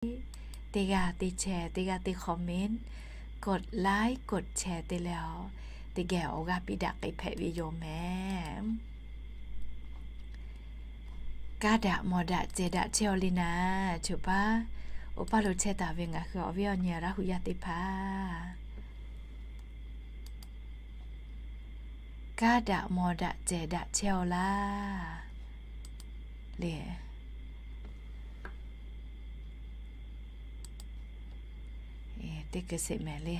teˇ g'aˇ teˇ share, teˇ g'aˇ teˇ comment, กดไลค์ กดแชร์ te leh a, teˇ geh awˬ g'aˇ piˇ daꞈ k'ai hpehꞈ ve yoˬ mehˍ. Kaˇ daꞈ mawˬ daꞈ cehˬ daꞈ chehˇ-aw le naˍ, choˬ paˉ oˇ paˇ lo chehˇ taˍ ve ngaˬ hui awˬ viˉ awˬ nyi Laˇ hu yaˇ teˇ hpaˍ, kaˇ daꞈ mawˬ daꞈ cehˬ daꞈ chehˇ-aw laˇ le. Teˇ hkui sheˍ mehˍ le.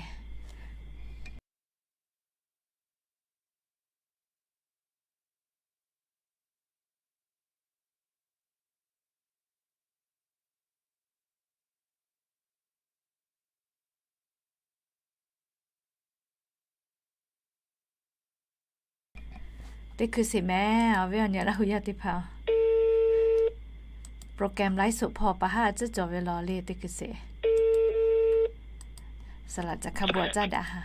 Teˇ hkui sheˍ mehˍ, awˬ viˉ awˬ nyi Laˇ hu yaˇ teˇ hpaˍ, program ไลฟ์สด hpawˇ pa haˉ tcuhˉ cawˬ ve law le. Teˇ hkui sheˍ. Saˍ laꞈ caˬ hkaˇ bvuhꞈ caˇ daꞈ ha.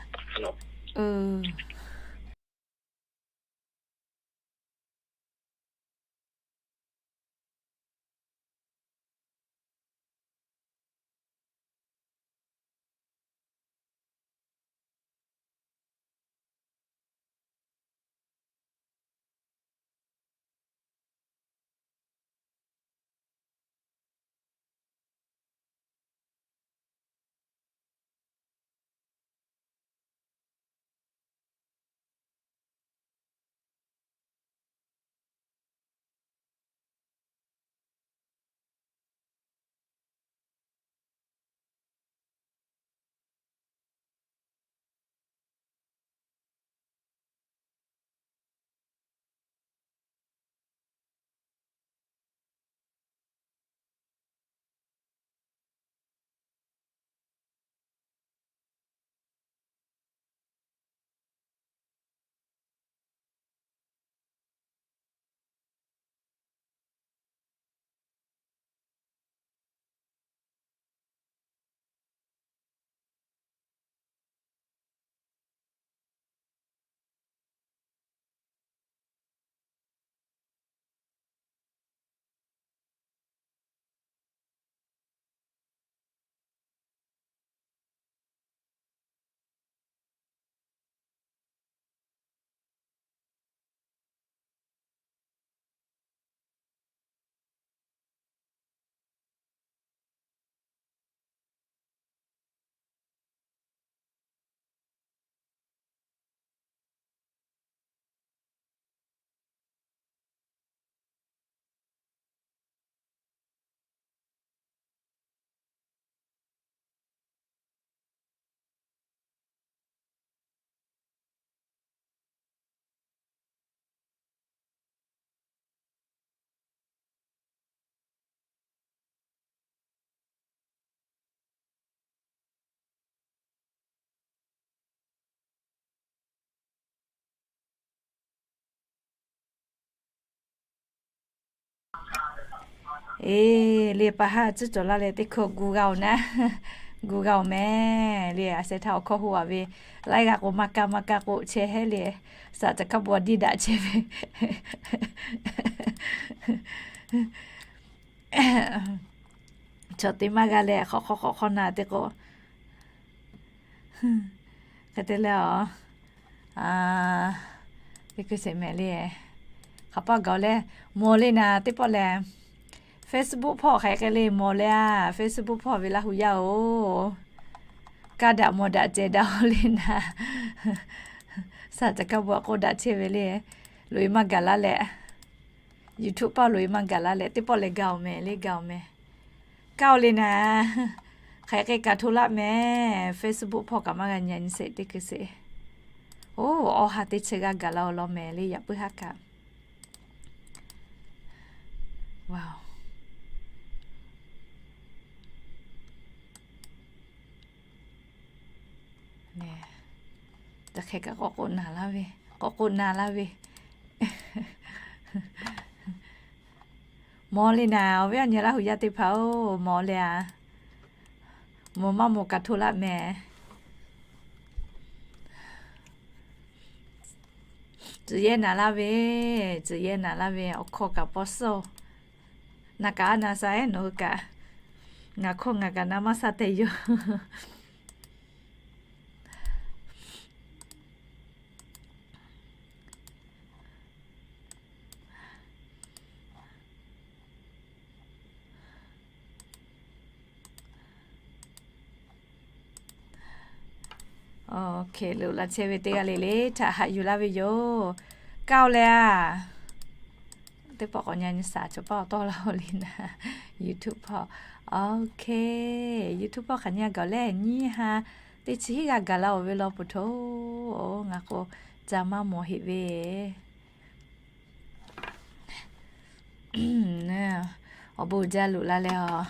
Eˬ, le pa haˉ tcuhˉ cawˬ laˇ leh teˇ hkui gu g'a-oˬ naˉ, gu g'a-oˬ mehˍ le. A sheh htaˇ awˬ hkawˇ hu-a ve, laiˉ g'aˇ k'o maˇ kaˇ maˇ kaˇ k'o chehˇ hehˉ le. Saˍ laꞈ caˬ hkaˇ bvuhꞈ diˇ daꞈ chehˇ ve. Chaw teˇ maˇ g'a leh hk'awꞈ hk'awꞈ hk'awꞈ hk'awꞈ na teˇ k'o, hk'e te leh a, teˇ hkui sheˍ mehˍ le. Hk'aˬ paˆ gaˬ-oˬ leh, mawˬ le naˍ teˇ pawˆ lehˬ, Facebook hpawˇ hk'aˬ hk'e le mawˬ le a, Facebook hpawˇ ve Laˇ hu yaˇ-oˬ, kaˇ daꞈ mawˬ daꞈ cehˬ daꞈ-oˬ le naˍ. Saˍ laꞈ caˬ hkaˇ bvuhꞈ k'oˆ daꞈ chehˇ ve le. Loꞈ-e maˇ gaˬ laˇ leh, YouTube paˇ loꞈ-e maˇ gaˬ laˇ leh teˇ pawˆ leh gaˬ-oˬ mehˍ le, gaˬ-oˬ mehˍ. Kaˇ-oˬ le naˍ. Hk'aˬ hk'e kaꞈ hto laˇ mehˍ. Facebook hpawˇ kaꞈ maˇ g'a nyi nyi sheˍ teˇ hkui sheˍ. Oˇ, awˬ ha teˇ chi g'a gaˬ la-oˬ law mehˍ le, yaꞈ puiˉ haˉ kaꞈ. Chi hk'e kaꞈ k'awꞈ k'oˆ naˍ laˇ ve, k'awꞈ k'oˆ naˍ laˇ ve. Mawˬ le naˍ, awˬ viˉ awˬ nyi Laˇ hu yaˇ teˇ hpaˍ-oˬ, mawˬ le a. Mawˬ maˇ mawˬ kaꞈ hto laˇ mehˍ. Tcuh yehˇ naˍ laˇ ve, tcuh yehˇ naˍ laˇ ve, awˬ hkawˇ kaꞈ paw suhˉ-oˬ. Naˍ kaꞈ a naˍ sa-eˬ nawˬ hui kaꞈ. Ngaˬ hkawˇ ngaˬ kaꞈ na maˇ sha tehꞈ yoˬ. Loꞈ la chehˇ ve teˇ g'aˇ le le htaꞈ haꞈ yuˬ laˇ ve yoˬ. Kaˇ-oˬ leh a. Teˇ pawˆ k'awꞈ nyi nyi shaˍ chaw paˇ awˬ tawˇ laˇ-oˬ le naˍ. YouTube hpawˇ. Okay, YouTube hpawˇ hk'aˬ nyi a gaˬ leh nyiˇ ha teˇ chi hiˉ g'a gaˬ la-oˬ ve law peuˬ hto. Ngaˬ k'o ca maˇ mawˬ heꞈ ve. Awˬ bon uiˍ jaˇ loꞈ la leh a,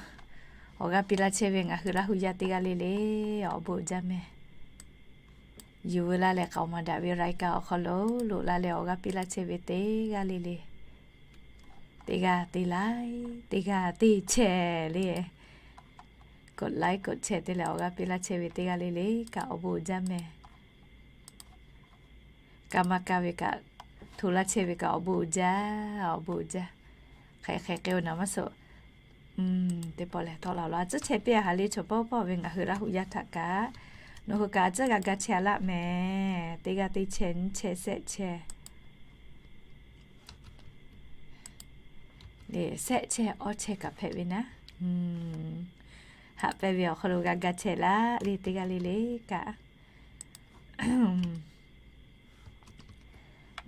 awˬ g'aˇ piˇ laˇ chehˇ ve ngaˬ hui Laˇ hu yaˇ teˇ g'aˇ le le, awˬ bon uiˍ jaˇ meh. Yuˬ veu laˇ leh k'aoˍ maˍ daꞈ ve รายการ awˬ hk'aw lo loꞈ la leh awˬ g'aˇ piˇ laˇ chehˇ ve teˇ g'aˇ le le, teˇ g'aˇ teˇ like, teˇ g'aˇ teˇ share le, g'aˇ like g'aˇ share te leh awˬ g'aˇ piˇ laˇ chehˇ ve teˇ g'aˇ le le kaꞈ awˬ bon uiˍ jaˇ meh. Kaˇ maˇ kaˇ ve kaꞈ, hto laˇ chehˇ ve kaꞈ awˬ bon uiˍ jaˇ, awˬ bon uiˍ jaˇ. Hk'e hk'e k'ai-o naˍ maˇ suh. Teˇ pawˆ lehˬ tawˆ la law a tcuhˉ chehˇ piˇ a haˍ le chaw pawˆ pawˆ ve ngaˬ hui Laˇ hu yaˇ htaꞈ kaꞈ, nawˬ hui kaꞈ a tcuhˉ g'a ga chehˇ a laˇ meh. Teˇ g'aˇ teˇ chehˇ nyiˇ chehˇ shehˆ chehˇ, shehˆ chehˇ awˇ chehˇ kaꞈ hpehꞈ ve naˉ. Haꞈ pehnˇ ve awˬ hk'aw lo g'a ga chehˇ laˇ le teˇ g'aˇ le le kaꞈ.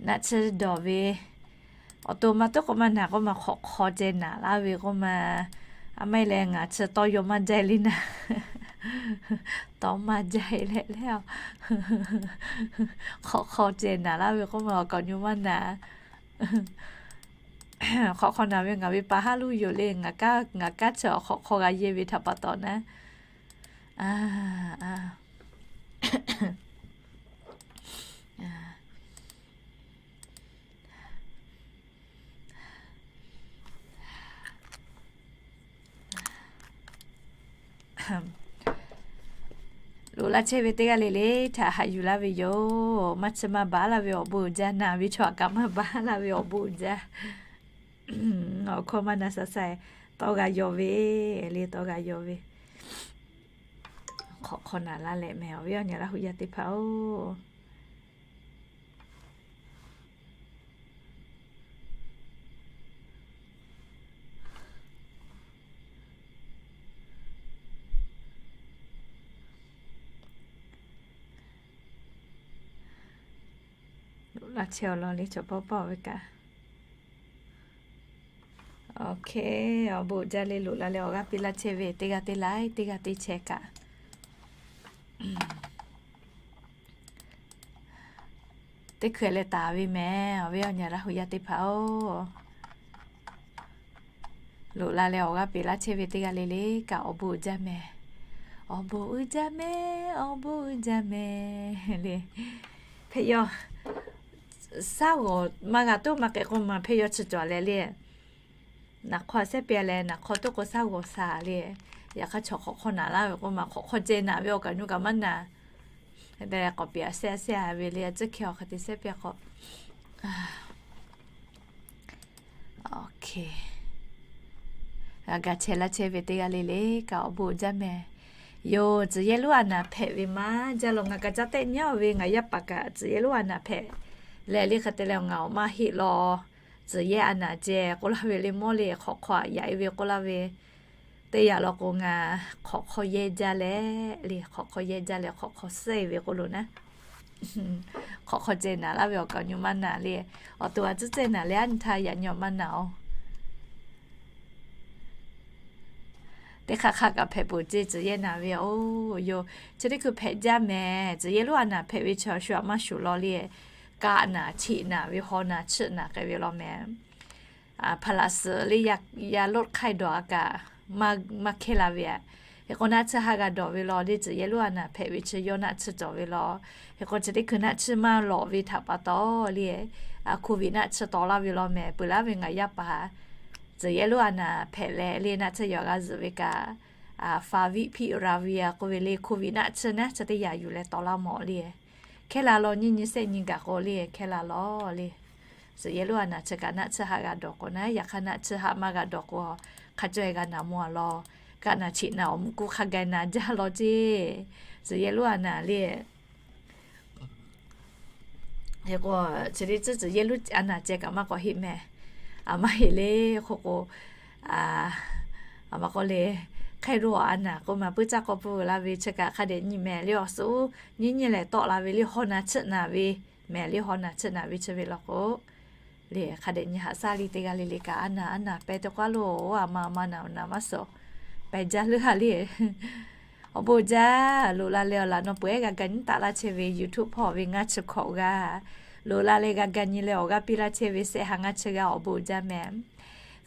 Naˆ tsuhˇ dawˬ ve, awˬ to maˇ tuˉ k'oˆ maˇ naˍ k'oˆ ma hk'awꞈ hk'aw ceh naˍ laˇ ve k'oˆ ma. A maˇ heˆ leh ngaˬ chi tawˇ yaw maˇ jaˇ le naˍ. Tawˇ maˇ jaˇ leh leh, hk'awꞈ hk'aw ceh naˍ laˇ ve k'oˆ ma awˬ kaꞈ nyi maˇ naˍ. Hk'awꞈ hk'aw naˍ ve ngaˬ ve pa haˉ luˇ yoˬ le, ngaˬ kaˉ ngaˬ kaˉ chi awˬ hk'awꞈ hk'aw g'a yehˇ ve htaꞈ pa taw naˉ. Loꞈ la chehˇ ve teˇ g'aˇ le le htaꞈ haꞈ yuˬ laˇ ve yoˬ. Maˇ chi maˇ baˬ laˇ ve awˬ bon uiˍ jaˇ, naˬ ve chaw aꞈ kaꞈ maˇ baˬ laˇ ve awˬ bon uiˍ jaˇ. Awˬ hkawˇ maˇ na sha sha, tawˇ g'a yaw ve, le tawˇ g'a yaw ve. Hk'awꞈ hk'aw naˍ laˇ leh meh awˬ viˉ awˬ nyi Laˇ hu yaˇ teˇ hpaˍ-oˬ. Loꞈ la chehˇ awˬ lawn le chaw pawˆ pawˆ ve kaꞈ. Okay, awˬ bon uiˍ jaˇ le loꞈ la leh awˬ g'aˇ piˇ laˇ chehˇ ve teˇ g'aˇ teˇ like, teˇ g'aˇ teˇ share kaꞈ. Teˇ hkui leh taˍ ve meh awˬ viˉ awˬ nyi Laˇ hu yaˇ teˇ hpaˍ-oˬ. Loꞈ la leh awˬ g'aˇ piˇ laˇ chehˇ ve teˇ g'aˇ le le kaꞈ awˬ bon uiˍ jaˇ meh. Awˬ bon uiˍ jaˇ meh, awˬ bon uiˍ jaˇ meh le. Hpehꞈ yaw, shaˉ g'awˬ maˇ g'a toˆ maˇ k'ehꞈ k'oˆ ma hpehꞈ yaw chi cawˬ leh le. Naˍ hk'aw shehˉ pehˇ leh naˍ hk'aw toˆ k'o shaˉ g'awˬ sha le. Yaꞈ hk'aˇ chaw hk'awꞈ hk'aw naˍ laˇ ve k'oˆ ma hk'awꞈ hk'aw ceh naˍ ve awˬ kaꞈ nyi kaꞈ maˇ naˍ. Te k'awꞈ piˍ a shehˇ a shehˇ a ve le a tcuhˉ hkeh awˬ hk'e te shehˉ pehˇ k'o. G'a ga chehˇ laˇ chehˇ ve teˇ g'aˇ le le kaꞈ awˬ bon uiˍ jaˇ meh. Yoˬ, tcuh yehˇ lonˉ a naˍ hpehꞈ ve maˇ jaˇ law ngaˬ kaꞈ caˇ tehˆ nyaˇ ve ngaˬ yaˇ paˍ kaꞈ tcuh yehˇ lonˉ a naˍ hpehꞈ leh le hk'e te leh ngaˬ awˬ maˇ heˆ law. Tcuh yehˇ a naˍ ceh k'oˆ laˇ ve le mawˇ le hk'awꞈ hk'aw yaꞈ e ve k'oˆ laˇ ve. Teˇ yanˇ law k'o ngaˬ hk'awꞈ hk'aw yehˇ jaˇ leh le hk'awꞈ hk'aw yehˇ jaˇ leh hk'awꞈ hk'aw suhˉ e ve k'oˆ lo naˉ. Hk'awꞈ hk'aw ceh naˍ laˇ ve awˬ kaꞈ nyi maˇ naˍ le. Awˬ to a tcuhˉ ceh naˍ leh a nyi htaˇ yaꞈ nyi awˬ maˇ naˍ-oˬ. Teˇ hk'aˇ hk'aˇ kaꞈ hpehꞈ peuˬ ceˇ tcuh yehˇ naˍ ve oˬ yoˬ. Chi teˇ hkui hpehꞈ jaˇ meh. Tcuh yehˇ lonˉ a naˍ hpehꞈ ve chaw shu aꞈ maˇ shuˍ law le. Kaˆ naˍ, cheꞈ naˍ ve, haw naˍ, chiˆ naˍ k'ai ve law meh. Hpaˍ laꞈ suhˍ le, yaꞈ lonˉ hk'aˇ dawˬ a kaꞈ maˇ hkehˇ la ve aꞈ. Hk'e k'o naˆ tsuhˇ haˆ g'a dawˬ ve law le, tcuh yehˇ lonˉ a naˍ hpehꞈ ve chi yawˇ naˆ tsuhˇ cawˬ ve law. Hk'e k'o chi teˇ hkui naˆ tsuhˇ maˇ lawꞈ ve htaꞈ pa taw le, COVID naˆ tsuhˇ tawˍ laˇ ve law meh peuˬ laˇ ve ngaˬ yaˇ paˍ. Tcuh yehˇ lonˉ a naˍ hpehꞈ leh le naˆ tsuhˇ yawˬ g'a zuhꞈ ve kaꞈ, favipiravir k'oˆ ve le COVID naˆ tsuhˇ naˉ chi teˇ yanˇ yuˬ leh tawˍ laˇ mawˬ le. Hkehˇ la law nyiˇ nyi shehˆ nyi gaˬ k'o le hkehˇ la law le. Tcuh yehˇ lonˉ a naˍ chi kaꞈ naˆ tsuhˇ haˆ g'a dawˬ k'o naˉ, yaꞈ hk'aˇ naˆ tsuhˇ haˆ maˇ g'a dawˬ k'o, hk'a caweh g'a naˍ mvuh a law. Kaꞈ naˬ cheꞈ naˬ awˬ muꞈ ku hk'a gaˬ naˬ jaˇ law ceˇ. Tcuh yehˇ lonˉ a naˬ le. Hk'e k'o, chi teˇ tcuhˉ tcuh yehˇ lonˉ a naˬ ceh kaꞈ maˇ k'awꞈ heˆ mehˍ. A maˇ heˆ le. Hk'e k'o, a maˇ k'awꞈ le. Hk'e lo a naˬ k'o maˬ puiˉ caˇ k'awꞈ pui la ve chi kaꞈ hk'a dehꞈ nyi mehˍ le awˬ suhˉ. Nyiˇ nyiˇ lehˬ tawˆ la ve le haw naˬ chiˆ naˬ ve mehˍ le haw naˬ chiˆ naˬ ve chi ve law k'o le, hk'a dehꞈ nyi haꞈ shaˉ le teˇ g'aˇ le le kaꞈ a naˬ a naˬ pehˇ teˇ k'aˉ lo a ma ma naˬ naˬ maˇ suhˍ pehˇ jaˇ leuˉ ha le. Awˬ bon jaˇ. Loꞈ la leh awˬ laꞈ naw peuˬ ehˉ g'a ga nyi taˆ laˇ chehˇ ve YouTube hpawˇ ve ngaˇ chi hkawꞈ g'aˇ, loꞈ la leh g'a ga nyi leh awˬ g'aˇ piˇ laˇ chehˇ ve shehˆ ha ngaˇ chi g'aˇ awˬ bon jaˇ mehˍ.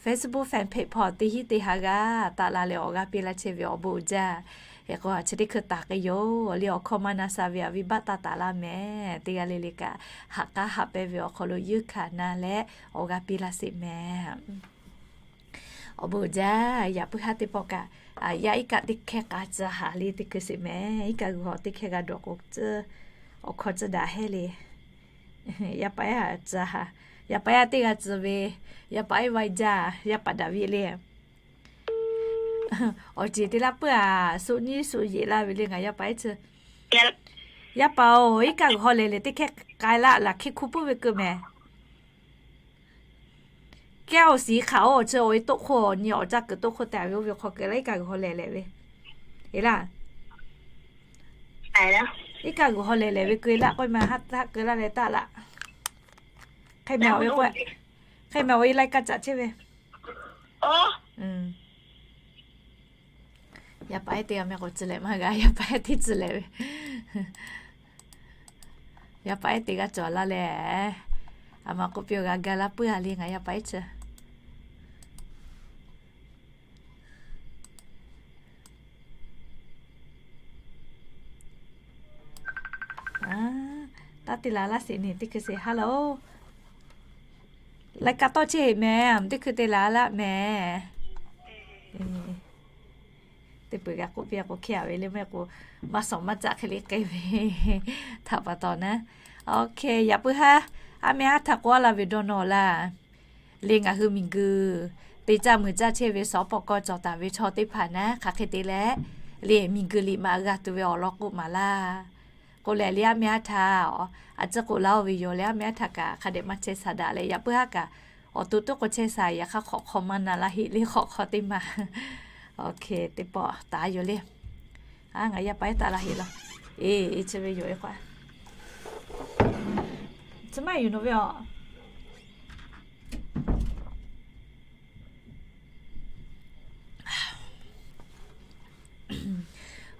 Facebook fan page hpawˇ teˇ hinˉ teˇ ha g'aˇ taˆ la leh awˬ g'aˇ piˇ laˇ chehˇ ve awˬ bon jaˇ. Hk'e k'o chi teˇ hkui taˍ k'ai yoˬ le awˬ hkawˇ maˇ na sha ve a viˉ baˆ taˇ taˍ laˇ mehˍ. Teˇ g'aˇ le le kaꞈ haꞈ k'aˉ haꞈ pehˇ ve awˬ hk'aw lo yeunˇ hkanˍ na leh awˬ g'aˇ piˇ laˇ sheˍ mehˍ. Awˬ bon jaˇ. Yaꞈ puiˉ haˉ teˇ pawˆ kaꞈ, yaˇ iˉ kaˆ teˇ hkehˇ k'a tcuh haˍ le teˇ hkui sheˍ mehˍ. Iˉ kaˆ g'uiˬ haw teˇ hkehˇ g'a dawˬ k'o, awˬ hkawˇ tcuh daꞈ hehˉ le. Yaˇ paˍ yaˇ tcuh haˍ, yaˇ paˍ yaˇ teˇ g'a tcuh ve, yaˇ paˍ iˉ va jaˇ, yaˇ paˍ daꞈ ve le. Awˬ ceˬ te laˇ puiˉ a, suˆ nyiˇ suˆ yeˬ laˇ ve le ngaˬ yaˇ paˍ iˉ tcuh. Yaˇ paˍ-oˬ, iˉ kaˆ g'uiˬ haw lehˬ lehˬ teˇ hkehˇ k'ai laˇ laˬ hkehˇ hkuˇ puiˉ ve keu mehˍ. Kehˉ awˬ shiˍ hk'aˬ oˬ chi awˬ e toˆ hk'oˆ nyi awˬ caˇ kuiˬ toˆ hk'oˆ tehꞈ ve oˇ ve hk'aw keu laˇ iˉ kaˆ g'uiˬ haw lehˬ lehˬ ve. Eˬ laˇ. Iˉ kaˆ g'uiˬ haw lehˬ lehˬ ve keu laˇ k'oˆ ma haˉ taˆ keu laˇ leh taˆ laˇ. Hk'e mehˍ awˬ e k'o, hk'e mehˍ awˬ e lai ka caꞈ chehˇ ve. Yaˇ paˍ ehˉ teˇ g'aˇ mehˍ k'o tcuh leh maˇ g'a, yaˇ paˍ ehˉ teˇ tcuh leh ve. Yaˇ paˍ ehˉ teˇ g'aˇ cawˬ laˇ leh, a ma k'oˆ piˇ-oˬ g'a ga laˇ puiˉ a le ngaˬ yaˇ paˍ ehˉ chi. Taˇ te la laˇ sheˍ neˬ teˇ hkui sheˍ ha loˬ. Lai ka tawˇ chehˇ heˆ mehˍ, teˇ hkui te la laˇ mehˍ. Teˇ peuˬ g'a k'oˆ piˇ a k'o hk'e a ve le mehˍ k'o, maˇ shawˍ maˇ caˆ hk'e le k'ai ve htaꞈ pa taw naˉ. Oˇ hk'e yaꞈ puiˉ haˉ, aˉ mehˇ haˉ htaꞈ k'oˆ a laˇ ve dawˇ nawˬ laˇ. Le ngaˬ hui miˬguiˬ te caˇ mui caˇ chehˇ ve shawˍ pawˆ kawˇ cawˬ taˍ ve chaw teˇ hpaˍ naˉ hk'aˬ hk'e te leh, le miˬguiˬ liꞈ maꞈ g'a tuˬ ve awˬ lawn k'oˆ maˍ laˇ. K'oˆ leh le aˉ mehˇ haˉ htaꞈ a ciˉ k'oˆ laˇ-oˬ ve yoˬ le, aˉ mehˇ haˉ htaꞈ kaꞈ hk'a dehꞈ maˇ chehˇ sha daꞈ leh, yaꞈ puiˉ haˉ kaꞈ awˬ to toˆ k'o chehˇ sha yaꞈ hk'aˇ hk'awꞈ hk'aw maˇ na laˇ heˆ le, hk'awꞈ hk'aw teˇ maˬ. Oˇ hk'e teˇ pawˆ taˍ yoˬ le. Ngaˬ yaˇ paˍ ehˉ taˍ laˇ heˆ laˇ. Eˬ, chi ve yoˬ e k'o, chi maˇ heˆ yoˬ nawˬ ve a.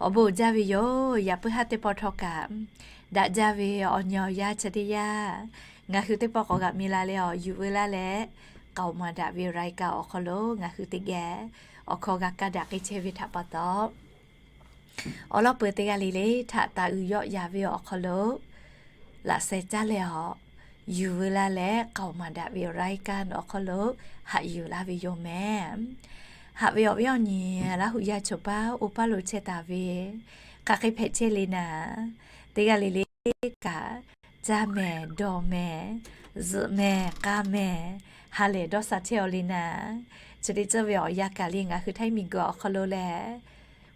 Awˬ bon jaˇ ve yoˬ. Yaꞈ puiˉ haˉ teˇ pawˆ htawˇ kaꞈ daꞈ jaˇ ve awˬ nyi awˬ yanˇ chi teˇ yanˇ, ngaˬ hui teˇ pawˆ k'awꞈ g'aꞈ mi la leh awˬ yuˬ veu laˇ leh, k'aoˍ maˍ daꞈ ve รายการ awˬ hk'aw lo ngaˬ hui teˇ geh awˬ hkawˇ g'a kaˇ daꞈ k'ai chehˇ ve htaꞈ pa taw, awˬ lawn peuˬ teˇ g'aˇ le le htaꞈ taˍ uiˍ yawˆ yaˍ ve awˬ hk'aw lo laꞈ sheh caˇ leh awˬ yuˬ veu laˇ leh, k'aoˍ maˍ daꞈ ve รายการ awˬ hk'aw lo haꞈ yuˬ laˇ ve yoˬ mehˍ. Haꞈ ve awˬ viˉ awˬ nyi Laˇ huˍ yaˇ choˬ paˇ oˇ paˇ lo chehˇ taˍ ve, hk'aˬ hk'e hpehꞈ chehˇ le naˍ, teˇ g'aˇ le le kaꞈ, caˇ mehˍ, dawˬ mehˍ, zuhꞈ mehˍ, k'a mehˍ, ha lehˬ dawˇ sha chehˇ-aw le naˍ. Chi teˇ ceuˬ ve awˬ yanˇ kaꞈ le ngaˬ hui Htaiˇ miˬguiˬ awˬ hk'aw lo lehˬ,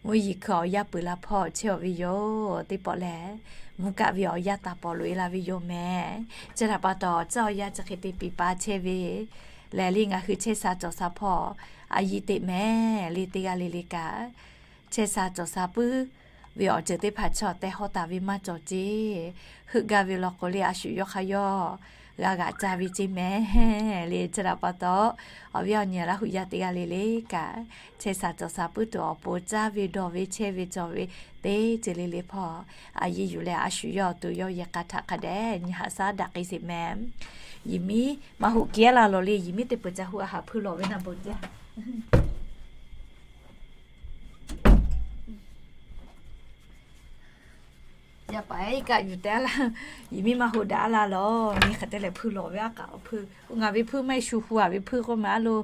mvuhˇ yeˬ hkui awˬ yanˇ peuˬ la hpawˇ chehˇ-aw ve yoˬ. Teˇ pawˆ lehˬ, mvuhˇ kaˆ ve awˬ yanˇ taˍ pawˍ loꞈ-e la ve yoˬ mehˍ. Chi htaꞈ pa taw, tcuhˇ awˬ yanˇ chi hk'e te piˍ pa chehˇ ve lehˬ, le ngaˬ hui chehˇ sha cawˬ sha hpawˇ a yiˇ teꞈ mehˍ le. Teˇ g'aˇ le le kaꞈ, chehˇ sha cawˬ sha puiˉ ve awˬ ceuˬ teˇ hpaˍ chaw tehˬ hawˉ taˍ ve maˇ cawˬ ceˇ. Heuˆ gaˇ ve law k'o le a shu yawˇ hk'aˇ yawˇ g'a g'aꞈ caˇ ve ceˇ mehˍ le. Chi htaꞈ pa taw, awˬ viˉ awˬ nyi Laˇ huˍ yaˇ teˇ g'aˇ le le kaꞈ, chehˇ sha cawˬ sha puiˉ tuˬ awˬ pon caˇ ve dawˬ ve chehˇ ve cawˬ ve teˇ ceuˬ le le hpawˇ a yiˇ yuˬ leh a shu yawˇ awˬ to yawˇ yehˬ k'a htaꞈ hk'a dehꞈ nyi haꞈ shaˉ daꞈ k'ai sheˍ mehˍ. Yehˬ miˉ maˇ hoꞈ kehˉ la lawˬ le. Yehˬ miˉ teˇ peuˬ ca hoꞈ a haꞈ hpui lawˬ ve naˍ bawˬ jaˇ. Yaˇ paˍ iˉ kaˆ yuˬ te a laˇ, yehˬ miˉ maˇ hoꞈ daꞈ a laˇ lawˬ. Nyi hk'e te leh hpui lawˬ ve a kaꞈ awˬ hpui, ngaˬ ve hpui maˇ heˆ shu hu a ve hpui k'oˆ ma a lo,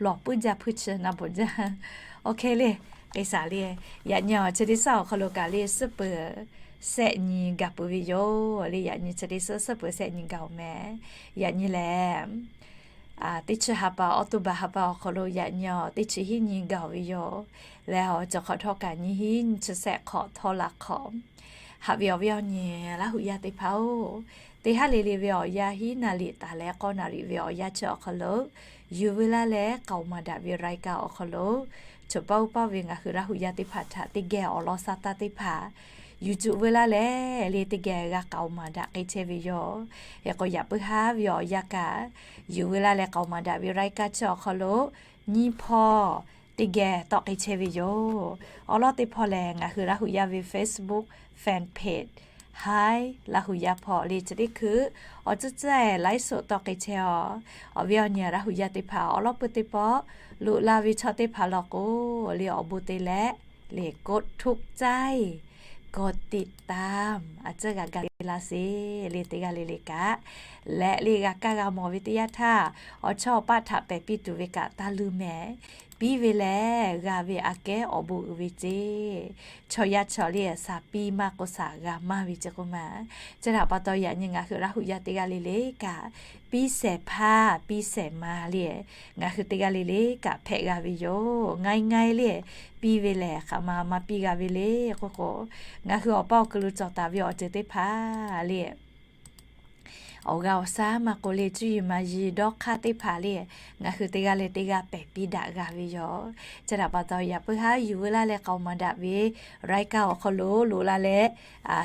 lawˬ puiˉ jaˇ hpui chi naˍ bawˬ jaˇ. Oˇ hk'e le, k'ai shaˍ le. Yaꞈ nyi awˬ chi teˇ shaˉ awˬ hk'aw lo kaꞈ le suhˉ peuˬ shehˆ nyi gaˬ peuˬ ve yoˬ le. Yaꞈ nyi chi teˇ suhˉ suhˉ peuˬ shehˆ nyi gaˬ-oˬ mehˍ. Yaꞈ nyi lehˬ Teˇ chi ha pa, October ha pa awˬ hk'aw lo yaꞈ nyi teˇ chi hiˉ nyi gaˬ ve yoˬ. Leh awˬ cawˬ hk'awꞈ htawˇ kaꞈ nyiˇ hiˉ nyiˇ chi sehˆ hk'awꞈ htawˇ la hk'awꞈ. Haꞈ ve awˬ viˉ awˬ nyi Laˇ huˍ yaˇ teˇ hpaˍ-oˬ, teˇ haˉ le le ve awˬ yanˇ hiˉ naˍ riˍ taˍ leh k'awˇ naˍ riˍ ve awˬ yanˇ chi awˬ hk'aw lo, yuˬ veu laˇ leh k'aoˍ maˍ daꞈ ve รายการ awˬ hk'aw lo, choˬ paˇ uˉ paˇ ve ngaˬ hui Laˇ huˍ yaˇ teˇ hpaˍ htaꞈ teˇ geh awˬ lawn sa taˇ teˇ hpaˍ yuˬ cuˬ veu laˇ leh le teˇ geh g'a k'aoˍ maˍ daꞈ k'ai chehˇ ve yoˬ. Hk'e k'o, yaꞈ puiˉ haˉ ve awˬ yanˇ kaꞈ, yuˬ veu laˇ leh k'aoˍ maˍ daꞈ ve รายการ chi awˬ hk'aw lo nyiˇ hpawˇ teˇ geh tawˆ k'ai chehˇ ve yoˬ. Awˬ lawn teˇ hpawˇ lehˬ, ngaˬ hui Laˇ huˍ yaˇ ve Facebook fan page Hi Laˇ huˍ yaˇ hpawˇ le chi teˇ hkui awˬ tcuhˉ tcuhˉ-ehˍ ไลฟ์สด tawˆ k'ai chehˇ-aˬ. Awˬ viˉ awˬ nyi Laˇ huˍ yaˇ teˇ hpaˍ awˬ lawn peuˬ teˇ pawˆ loꞈ la ve chaw teˇ hpaˍ law k'o, le awˬ bon te leh le กดถูกใจ กดติดตาม a tcuhˇ g'a ga te laˇ sheˍ le teˇ g'aˇ le le kaꞈ, leh le g'a kaˇ g'a mawˬ ve teˇ yanˇ htaˇ, awˬ chawˇ awˬ paˆ htaꞈ pehˬ piˇ tuˬ ve kaꞈ taˇ luˇ mehˍ. Piˇ ve lehˬ g'a ve aꞈ kehˉ awˬ bon uiˍ ve ceˇ. Chaw yaˇ chaw le shaˍ piˇ maˇ k'o shaˍ g'a maˇ ve ceˇ k'oˆ ma. Chi htaꞈ pa taw yaꞈ nyi ngaˬ hui Laˇ huˍ yaˇ teˇ g'aˇ le le kaꞈ, piˇ shehˍ hpaˇ piˇ shehˍ ma le, ngaˬ hui teˇ g'aˇ le le kaꞈ hpehꞈ g'a ve yoˬ. Ngaˇ ngaˇ le piˇ ve lehˬ hk'aˬ ma maˇ piˇ g'a ve le k'oˆ k'o, ngaˬ hui awˬ paˇ awˬ kuiˬ lo cawˬ taˍ ve awˬ ceuˬ teˇ hpaˍ le awˬ g'a awˬ shaˉ maˇ k'o le cuˇ yiˍ maˍ yiˍ dawˇ hk'aˇ teˇ hpaˍ le, ngaˬ hui teˇ g'aˇ leh teˇ g'aˇ pehˬ piˇ daꞈ g'a ve yoˬ. Chi htaꞈ pa taw yaꞈ puiˉ haˉ yuˬ veu laˇ leh k'aoˍ maˍ daꞈ ve รายการ awˬ hk'aw lo loꞈ la leh,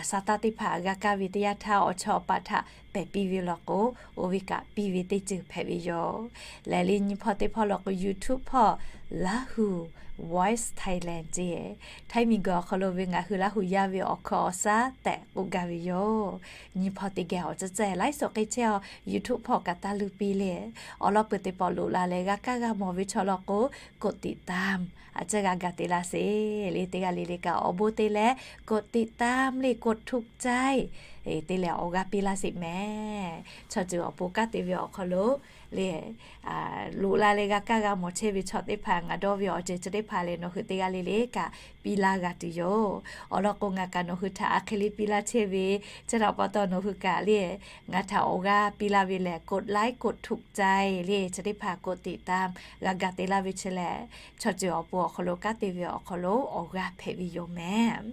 shaˍ taˇ teˇ hpaˍ g'a kaˇ ve teˇ yanˇ htaˇ awˬ chawˇ awˬ paˆ htaꞈ pehˬ piˇ ve law k'o, oˇ ve kaꞈ piˇ ve teˇ ceuˬ hpehꞈ ve yoˬ. Leh le nyiˇ hpawˇ teˇ hpawˇ law k'o YouTube hpawˇ Laˇ huˍ Voice Thailand ceˇ, Htaiˇ miˬguiˬ awˬ hk'aw lo ve ngaˬ hui Laˇ huˍ yaˇ ve awˬ hkawˇ awˬ shaˉ tehꞈ k'oˆ gaˇ ve yoˬ. Nyiˇ hpawˇ teˇ geh awˬ tcuhˉ tcuhˉ ไลฟ์สด k'ai chehˇ-aˬ. YouTube hpawˇ kaꞈ taˇ luˇ piˇ le, awˬ lawn peuˬ teˇ pawˆ loꞈ la leh g'a kaˇ g'a mawˬ ve chaw law k'o, กดติดตาม a tcuhˇ g'a ga te laˇ sheˍ le teˇ g'aˇ le le kaꞈ awˬ bon te leh กดติดตาม le กดถูกใจ te leh awˬ g'aˇ piˇ laˇ sheˍ mehˍ. Chaw ceuˬ awˬ pon kanˉ te ve awˬ hk'aw lo le loꞈ la leh g'a kaˇ g'a mawˬ chehˇ ve chaw teˇ hpaˍ ngaˬ dawˇ ve awˬ ceuˬ chi teˇ hpaˍ lehˬ nawˬ hui teˇ g'aˇ le le kaꞈ piˇ laˇ g'a tuˬ yoˬ. Awˬ lawn k'o ngaˬ kaꞈ nawˬ hui htaꞈ a hk'e le piˇ laˇ chehˇ ve, chi htaꞈ pa taw nawˬ hui kaꞈ le ngaˬ htaꞈ awˬ g'aˇ piˇ laˇ ve lehˬ กดไลค์ กดถูกใจ le chi teˇ hpaˍ กดติดตาม g'a ga te laˇ ve chi lehˬ, chaw ceuˬ awˬ pon awˬ hk'aw lo kanˉ te ve awˬ hk'aw lo awˬ g'aˇ hpehꞈ ve yoˬ mehˍ.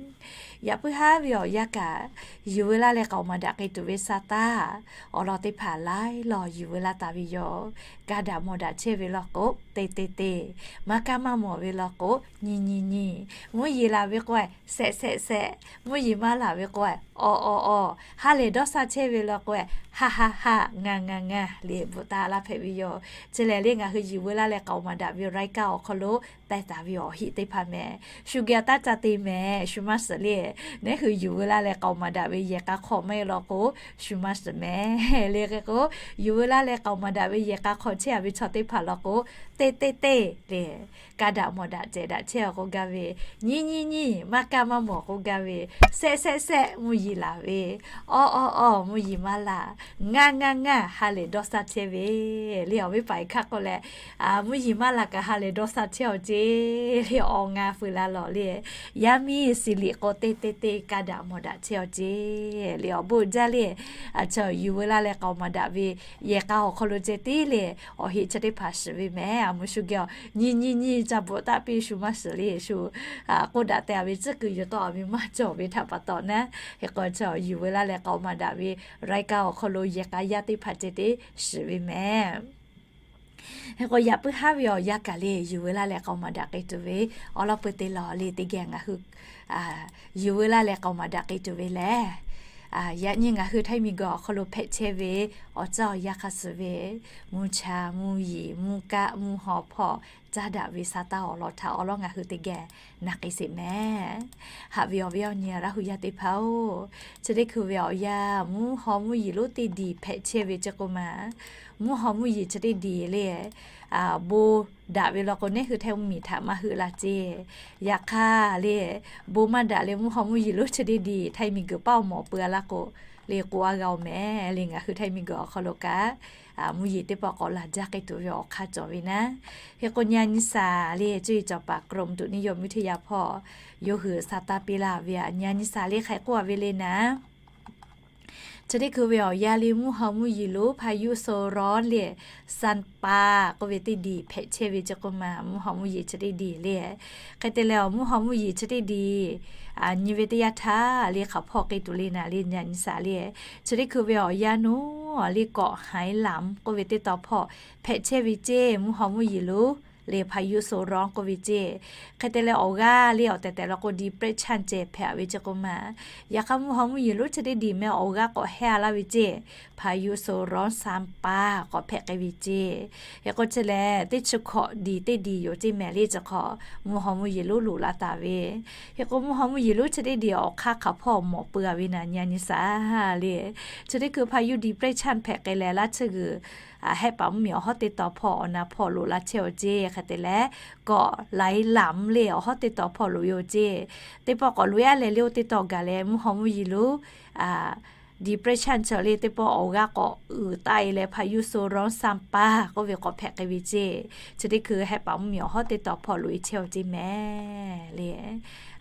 Yaꞈ puiˉ haˉ ve awˬ yanˇ kaꞈ, yuˬ veu laˇ leh k'aoˍ maˍ daꞈ k'ai tuˬ ve sa taˇ, awˬ lawn teˇ hpaˍ laiˉ law yuˬ veu laˇ taˍ ve yoˬ. Kaˇ daꞈ mawˬ daꞈ chehˇ ve law k'o, te te te, maˇ kaˇ maˇ mawˬ ve law k'o, nyi nyi nyi, mvuhˇ yeˬ laˬ ve k'o, shehˆ shehˆ shehˆ, mvuhˇ yeˬ maˇ laˬ ve k'o, awˬ awˬ awˬ, ha lehˬ dawˇ sha chehˇ ve law k'o, ha ha ha, ngaˬ ngaˬ ngaˬ le bvuhꞈ taˍ laˇ hpehꞈ ve yoˬ. Chi lehˬ le ngaˬ hui yuˬ veu laˇ leh k'aoˍ maˍ daꞈ ve รายการ awˬ hk'aw lo teh taˍ ve awˬ heˆ teˇ hpaˍ mehˍ. Shu geh taˇ ca te mehˍ, shu maˇ shiˍ le. Neˉ hui yuˬ veu laˇ leh k'aoˍ maˍ daꞈ ve yehˬ k'a hk'aw maˇ heˆ law k'o, shu maˇ shiˍ mehˍ le. Hk'e k'o, yuˬ veu laˇ leh k'aoˍ maˍ daꞈ ve yehˬ k'a hk'aw chehˇ a ve chaw teˇ hpaˍ law k'o, te te te le, kaˇ daꞈ mawˬ daꞈ cehˬ daꞈ chehˇ-aˬ k'oˆ gaˇ ve, nyi nyi nyi, maˇ kaˇ maˇ mawˬ k'oˆ gaˇ ve, shehˆ shehˆ shehˆ, mvuhˇ yeˬ laˬ ve, awˬ awˬ awˬ, mvuhˇ yeˬ maˇ laˬ, ngaˬ ngaˬ ngaˬ, ha lehˬ dawˇ sha chehˇ ve le. Awˬ viˉ paˍ-e hkaˇ k'oˆ leh, mvuhˇ yeˬ maˇ laˬ kaꞈ ha lehˬ dawˇ sha chehˇ-aˬ ceˇ le. Awˬ ngaˬ feuˍ la lawˬ le, yaˇ miˇ shiˍ liꞈ k'o te te te kaˇ daꞈ mawˬ daꞈ chehˇ-aˬ ceˇ le. Awˬ bon jaˇ le. A chaw yuˬ veu laˇ leh k'aoˍ maˍ daꞈ ve yehˬ k'a awˬ hk'aw lo ceh tiˉ le, awˬ heˆ chi teˇ hpaˍ shiˍ ve mehˍ. A mvuhˇ shu geh-aˬ, nyi nyi nyi, ca bvuhꞈ taˆ piˇ, shu maˇ shiˍ le. Shu k'oˆ daꞈ te a ve tcuhˉ kuiˬ yuˬ tawˆ a ve maˇ cawˬ ve htaꞈ pa taw naˉ, hk'e k'o chaw yuˬ veu laˇ leh k'aoˍ maˍ daꞈ ve รายการ awˬ hk'aw lo yehˬ k'a yaˇ teˇ hpaˍ ceh tiˉ shiˍ ve mehˍ. Hk'e k'o yaꞈ puiˉ haˉ ve awˬ yanˇ kaꞈ le yuˬ veu laˇ leh k'aoˍ maˍ daꞈ k'ai tuˬ ve, awˬ lawn peuˬ te lawˬ le teˇ geh ngaˬ hui yuˬ veu laˇ leh k'aoˍ maˍ daꞈ k'ai tuˬ ve lehˬ, yaꞈ nyi ngaˬ hui Htaiˇ miˬguiˬ awˬ hk'aw lo hpehꞈ chehˇ ve awˬ caˇ awˬ yanˇ hk'a shuˍ ve, mvuhˇ cha, mvuhˇ yeˬ, mvuhˇ kaˆ, mvuhˇ haw hpawˇ caˇ daꞈ ve sa taˇ awˬ lawn htaꞈ awˬ lawn ngaˬ hui teˇ geh na k'ai sheˍ mehˍ. Haꞈ ve awˬ viˉ awˬ nyi Laˇ huˍ yaˇ teˇ hpaˍ-oˬ, chi teˇ hkui ve awˬ yanˇ mvuhˇ haw mvuhˇ yeˬ lonˉ teˇ diˬ hpehꞈ chehˇ ve ceˇ k'oˆ ma. Mvuhˇ haw mvuhˇ yeˬ chi teˇ diˬ le, bon daꞈ ve law k'o neˉ hui Htaiˇ mvuhˇ miˬ htaꞈ maˇ heuˆ la ceˇ. Yaꞈ hk'aˇ le, bon maˇ daꞈ leh mvuhˇ haw mvuhˇ yeˬ lonˉ chi teˇ diˬ Htaiˇ miˬguiˬ paˇ awˬ mawˬ peuˬ a laˇ k'o, le k'oˆ a g'a-oˬ mehˍ le. Ngaˬ hui Htaiˇ miˬguiˬ awˬ hk'aw lo kaꞈ mvuhˇ yeˬ teˇ pawˆ k'awꞈ laˬ jaˇ k'ai tuˬ ve awˬ hk'aˇ cawˬ ve naˉ. Hk'e k'o nyi a nyi shaˍ le, cuˇ yiˍ cawˬ paˍ กรมอุตุนิยมวิทยา hpawˇ yawˇ hui sa taˇ piˇ laˇ ve a, nyi a nyi shaˍ le hk'e k'oˆ a ve le naˉ. Chi teˇ hkui ve awˬ yanˇ le mvuhˇ haw mvuhˇ yeˬ lonˉ พายุโซนร้อน le ซานปา k'oˆ ve teˇ diˬ hpehꞈ chehˇ ve chi k'oˆ ma, mvuhˇ haw mvuhˇ yeˬ chi teˇ diˬ le. Hk'e te leh awˬ mvuhˇ haw mvuhˇ yeˬ chi teˇ diˬ nyi ve teˇ yanˇ htaˇ le hk'aˬ hpawˇ k'ai tuˬ le naˍ le nyi a nyi shaˍ le. Chi teˇ hkui ve awˬ yanˇ naˬ le kawꞈ ไหหลำ k'oˆ ve teˇ taw hpawˇ hpehꞈ chehˇ ve ceˇ, mvuhˇ haw mvuhˇ yeˬ lonˉ le พายุโซนร้อน k'oˆ ve ceˇ. Hk'e te leh awˬ g'aˇ le awˬ tehˬ tehˬ la k'o depression ceh hpehꞈ ve chi k'oˆ ma. Yaꞈ hk'aˇ mvuhˇ haw mvuhˇ yeˬ lonˉ chi teˇ diˬ meh awˬ g'aˇ k'awꞈ hehˇ a laˇ ve ceˇ, พายุโซนร้อนซานปา k'awꞈ hpehꞈ k'ai ve ceˇ. Hk'e k'o chi lehˬ teˇ chi hkawꞈ diˬ teˇ diˬ yoˬ ceˇ mehˍ le chi hk'awꞈ mvuhˇ haw mvuhˇ yeˬ lonˉ loꞈ la taˍ ve. Hk'e k'o mvuhˇ haw mvuhˇ yeˬ lonˉ chi teˇ diˬ awˬ hk'aˇ hk'aˬ hpawˇ mawˬ peuˬ a ve naˍ nyi a nyi shaˍ le. Chi teˇ hkui พายุ depression hpehꞈ k'ai leh laˇ tsuhˇ g'uiˬ, hehˆ paˍ mvuhˇ miˬ awˬ hawˉ teˇ taw hpawˇ awˬ na hpawˇ loꞈ la chehˇ awˬ ceˇ. Hk'e te leh kawꞈ ไหหลำ le awˬ hawˉ teˇ taw hpawˇ loꞈ ve awˬ ceˇ. Teˇ pawˆ k'awꞈ loꞈ e a leh le oˇ teˇ taw gaˬ leh mvuhˇ haw mvuhˇ yeˬ lonˉ depression chi le teˇ pawˆ awˬ g'aˇ k'awꞈ uiˍ taˆ e leh พายุโซนร้อนซานปา k'oˆ ve k'awꞈ hpehꞈ k'ai ve ceˇ. Chi teˇ hkui hehˆ paˍ mvuhˇ miˬ awˬ hawˉ teˇ taw hpawˇ loꞈ e chehˇ awˬ ceˇ mehˍ le.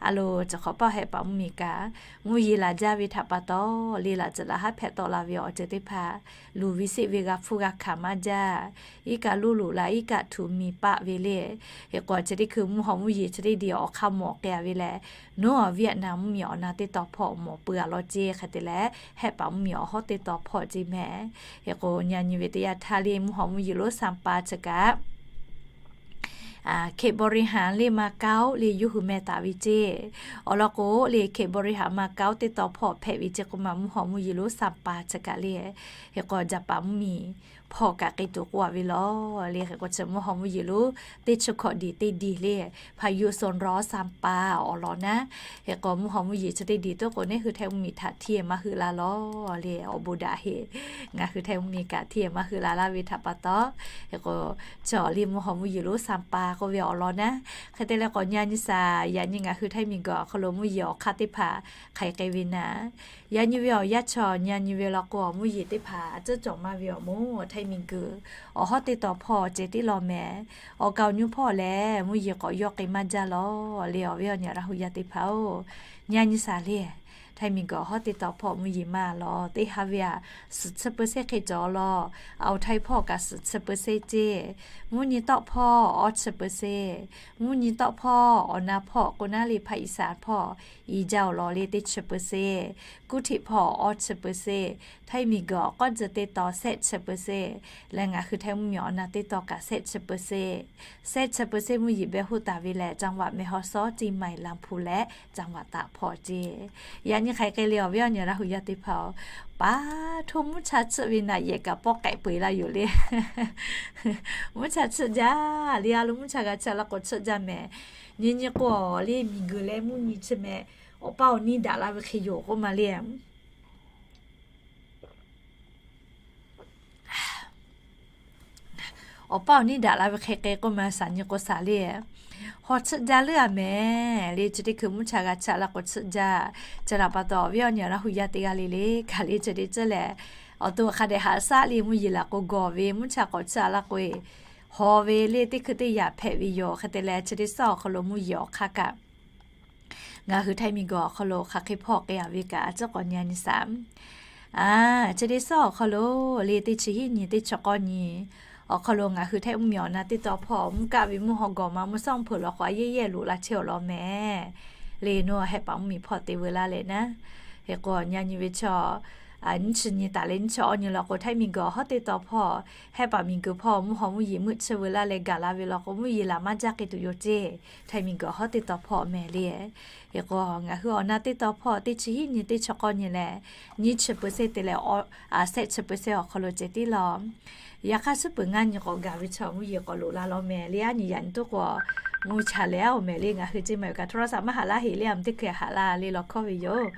A lo, chi hk'awꞈ paˆ hehˆ paˍ mvuhˇ miˬ kaꞈ mvuhˇ yeˬ laˬ jaˇ ve htaꞈ pa taw le laꞈ tcuhꞈ laꞈ haˉ hpehꞈ tawˆ la ve awˬ ceuˬ teˇ hpaˍ luˬ ve seˆ ve g'a hpfuhˇ g'a hkanˍ maˇ jaˇ. Iˉ kaˆ loˇ loꞈ la iˉ kaˆ htuꞈ miˬ paˆ ve le. Hk'e k'o chi teˇ hkui mvuhˇ haw mvuhˇ yeˬ chi teˇ diˬ awˬ hk'aˇ mawˬ k'ai a ve lehˬ, nawˉ Vietnam mvuhˇ miˬ awˬ na teˇ taw hpawˇ mawˬ peuˬ a law ceˇ. Hk'e te leh hehˆ paˍ mvuhˇ miˬ awˬ hawˉ teˇ taw hpawˇ ceˇ mehˍ. Hk'e k'o nyi a nyi ve teˇ yanˇ htaˇ le mvuhˇ haw mvuhˇ yeˬ lonˉ ซานปา chi kaꞈ เขตบริหาร le Macau le yawˇ hui meh taˍ ve ceˇ. Awˬ lawn k'o le เขตบริหาร Macau teˇ taw hpawˇ hpehꞈ ve ceˇ k'oˆ ma mvuhˇ haw mvuhˇ yeˬ lonˉ ซานปา chi kaꞈ le. Hk'e k'o jaˍ paˍ mvuhˇ miˬ hpawˇ kaꞈ k'ai tuˬ k'oˆ a ve lawˬ le. Hk'e k'o chi mvuhˇ haw mvuhˇ yeˬ lonˉ teˇ chi hkawꞈ diˬ teˇ diˬ le พายุโซนร้อนซานปา awˬ lawn naˉ. Hk'e k'o mvuhˇ haw mvuhˇ yeˬ chi teˇ diˬ toˉ k'o neˇ hui Htaiˇ mvuhˇ miˬ htaꞈ htiˇ maˇ heuˆ la lawˬ le. Awˬ bon daꞈ heˆ. Ngaˬ hui Htaiˇ mvuhˇ miˬ kaꞈ htiˇ maˇ heuˆ la laˇ ve htaꞈ pa taw, hk'e k'o chi awˬ le mvuhˇ haw mvuhˇ yeˬ lonˉ ซานปา k'oˆ ve awˬ lawn naˉ. Hk'e te leh k'awꞈ nyi a nyi shaˍ, yaꞈ nyi ngaˬ hui Htaiˇ miˬ guiˬ awˬ hk'aw lo mvuhˇ yeˬ awˬ hk'aˇ teˇ hpaˍ hk'aiˬ k'ai ve naˍ. Yaꞈ nyi ve awˬ yanˇ chaw nyi a nyi ve law k'o mvuhˇ yeˬ teˇ hpaˍ a cuˉ cawˬ maˇ ve awˬ moˍ Htaiˇ miˬ guiˬ awˬ hawˉ teˇ taw hpawˇ ceh tiˉ law mehˍ. Awˬ kaˍ awˬ nyu hpawˇ lehˬ mvuhˇ yeˬ k'awꞈ yawˇ k'ai maˇ jaˇ lawˬ le. Awˬ viˉ awˬ nyi Laˇ hu yaˇ teˇ hpaˍ-oˬ, nyi a nyi shaˍ le. Htaiˇ miˬ guiˬ awˬ hawˉ teˇ taw hpawˇ mvuhˇ yeˬ maˇ lawˬ. Teˇ ha ve aꞈ suhˍ chi เปอร์เซ็นต์ hk'e cawˬ lawˬ. Awˬ Htaiˇ hpawˇ kaꞈ suhˍ chi เปอร์เซ็นต์ ceˇ. Mvuhˇ nyi tawˆ hpawˇ awˇ chi เปอร์เซ็นต์, mvuhˇ nyi tawˆ hpawˇ awˬ na hpawˇ k'o naˉ le ภาคอีสาน hpawˇ i jaˇ awˬ lawn le teˇ chi เปอร์เซ็นต์, kuˇ htiꞈ hpawˇ awˇ chi เปอร์เซ็นต์, Htaiˇ miˬ guiˬ awˬ k'awˇ tcuh teˇ taw shehˆ chi เปอร์เซ็นต์ leh ngaˬ hui Htaiˇ mvuhˇ miˬ awˬ na teˇ taw kaꞈ shehˆ chi เปอร์เซ็นต์, shehˆ chi เปอร์เซ็นต์ mvuhˇ yeˬ beh hoˆ taˍ ve lehˬ จังหวัดแม่ฮ่องสอน, เชียงใหม่, ลำพูน leh จังหวัดตาก hpawˇ ceˇ. Yaꞈ nyi hk'aiˬ k'ai le awˬ viˉ awˬ nyi Laˇ hu yaˇ teˇ hpaˍ-oˬ, pa htoˇ mvuhˇ cha tsuhˆ ve naꞈ yehˬ kaꞈ pawˆ k'ehꞈ peu eˬ la yoˬ le. Mvuhˇ cha tsuhˆ jaˇ le. A lo mvuhˇ cha g'a tsuhˆ la k'o tsuhˆ jaˇ mehˍ. Nyi nyi k'o le miˬ guiˬ leh mvuhˇ nyi chi mehˍ, awˬ paˇ awˬ niˇ daꞈ la ve hk'e yoˬ k'oˆ ma le. Awˬ paˇ awˬ niˇ daꞈ la ve hk'e k'ai k'oˆ ma shaˍ nyi k'o shaˍ le. Haw tsuhˆ jaˇ leuˉ a mehˍ le. Chi teˇ hkui mvuhˇ cha g'a tsuhˆ la k'o tsuhˆ jaˇ. Chi htaꞈ pa taw awˬ viˉ awˬ nyi Laˇ hu yaˇ teˇ g'aˇ le le kaꞈ le chi teˇ ceuˬ lehˬ, awˬ to hk'a dehꞈ haꞈ shaˉ le mvuhˇ yeˬ laˬ k'o gawˬ ve, mvuhˇ cha k'awꞈ tsuhˆ a la k'o e haw ve le teˇ hkui teˇ yaꞈ hpehꞈ ve yoˬ. Hk'e te leh chi teˇ suhˉ awˬ hk'aw lo mvuhˇ yeˬ awˬ hk'aˇ kaꞈ ngaˬ hui Htaiˇ miˬ guiˬ awˬ hk'aw lo hk'aˬ hk'e hpawˇ k'ai a ve kaꞈ a ciˉ k'awꞈ nyi a nyi shaˍ. Chi teˇ suhˉ awˬ hk'aw lo le teˇ chi hiˉ nyi teˇ chi k'awˇ nyi awˬ hk'aw lo ngaˬ hui Htaiˇ mvuhˇ miˬ awˬ na teˇ taw hpawˇ mvuhˇ kaˆ ve mvuhˇ haw gawˬ ma mvuhˇ suhˉ mvuhˇ hpeuꞈ law k'o a yehˉ yehˇ loꞈ la chehˇ awˬ lawn mehˍ le. Nawˬ hehˆ paˍ mvuhˇ miˬ hpawˇ te veu laˇ leh naˉ. Hk'e k'o nyi a nyi ve chaw nyiˇ chi nyi taˍ leh nyiˇ chi awˇ nyi law k'o Htaiˇ miˬ guiˬ awˬ hawˉ teˇ taw hpawˇ hehˆ paˍ miˬ guiˬ hpawˇ mvuhˇ haw mvuhˇ yeˬ meuˆ chi veu laˇ leh gaˬ la ve law k'o mvuhˇ yeˬ laˬ maˇ jaˇ k'ai tuˬ yoˬ ceˇ. Htaiˇ miˬ guiˬ awˬ hawˉ teˇ taw hpawˇ mehˍ le. Hk'e k'o ngaˬ hui awˬ na teˇ taw hpawˇ teˇ chi hiˉ nyi teˇ chi k'awˇ nyi leh nyiˇ chi เปอร์เซ็นต์ te leh shehˆ chi เปอร์เซ็นต์ awˬ hk'aw lo ceh tiˉ law. Yaꞈ hk'aˇ suhˉ peuˬ ngaˇ nyi k'awꞈ gaˬ ve chaw mvuhˇ yeˬ k'awꞈ loꞈ la law mehˍ le. A nyi yaꞈ nyi toˉ k'o mvuhˇ cha lehˬ a oˬ mehˍ le. Ngaˬ hui ceˇ ma yoˬ kaꞈ โทรศัพท์ maˇ haꞈ laˇ heˆ le. A mvuhˇ teˇ hkui haꞈ la le law hkawˇ ve yoˬ.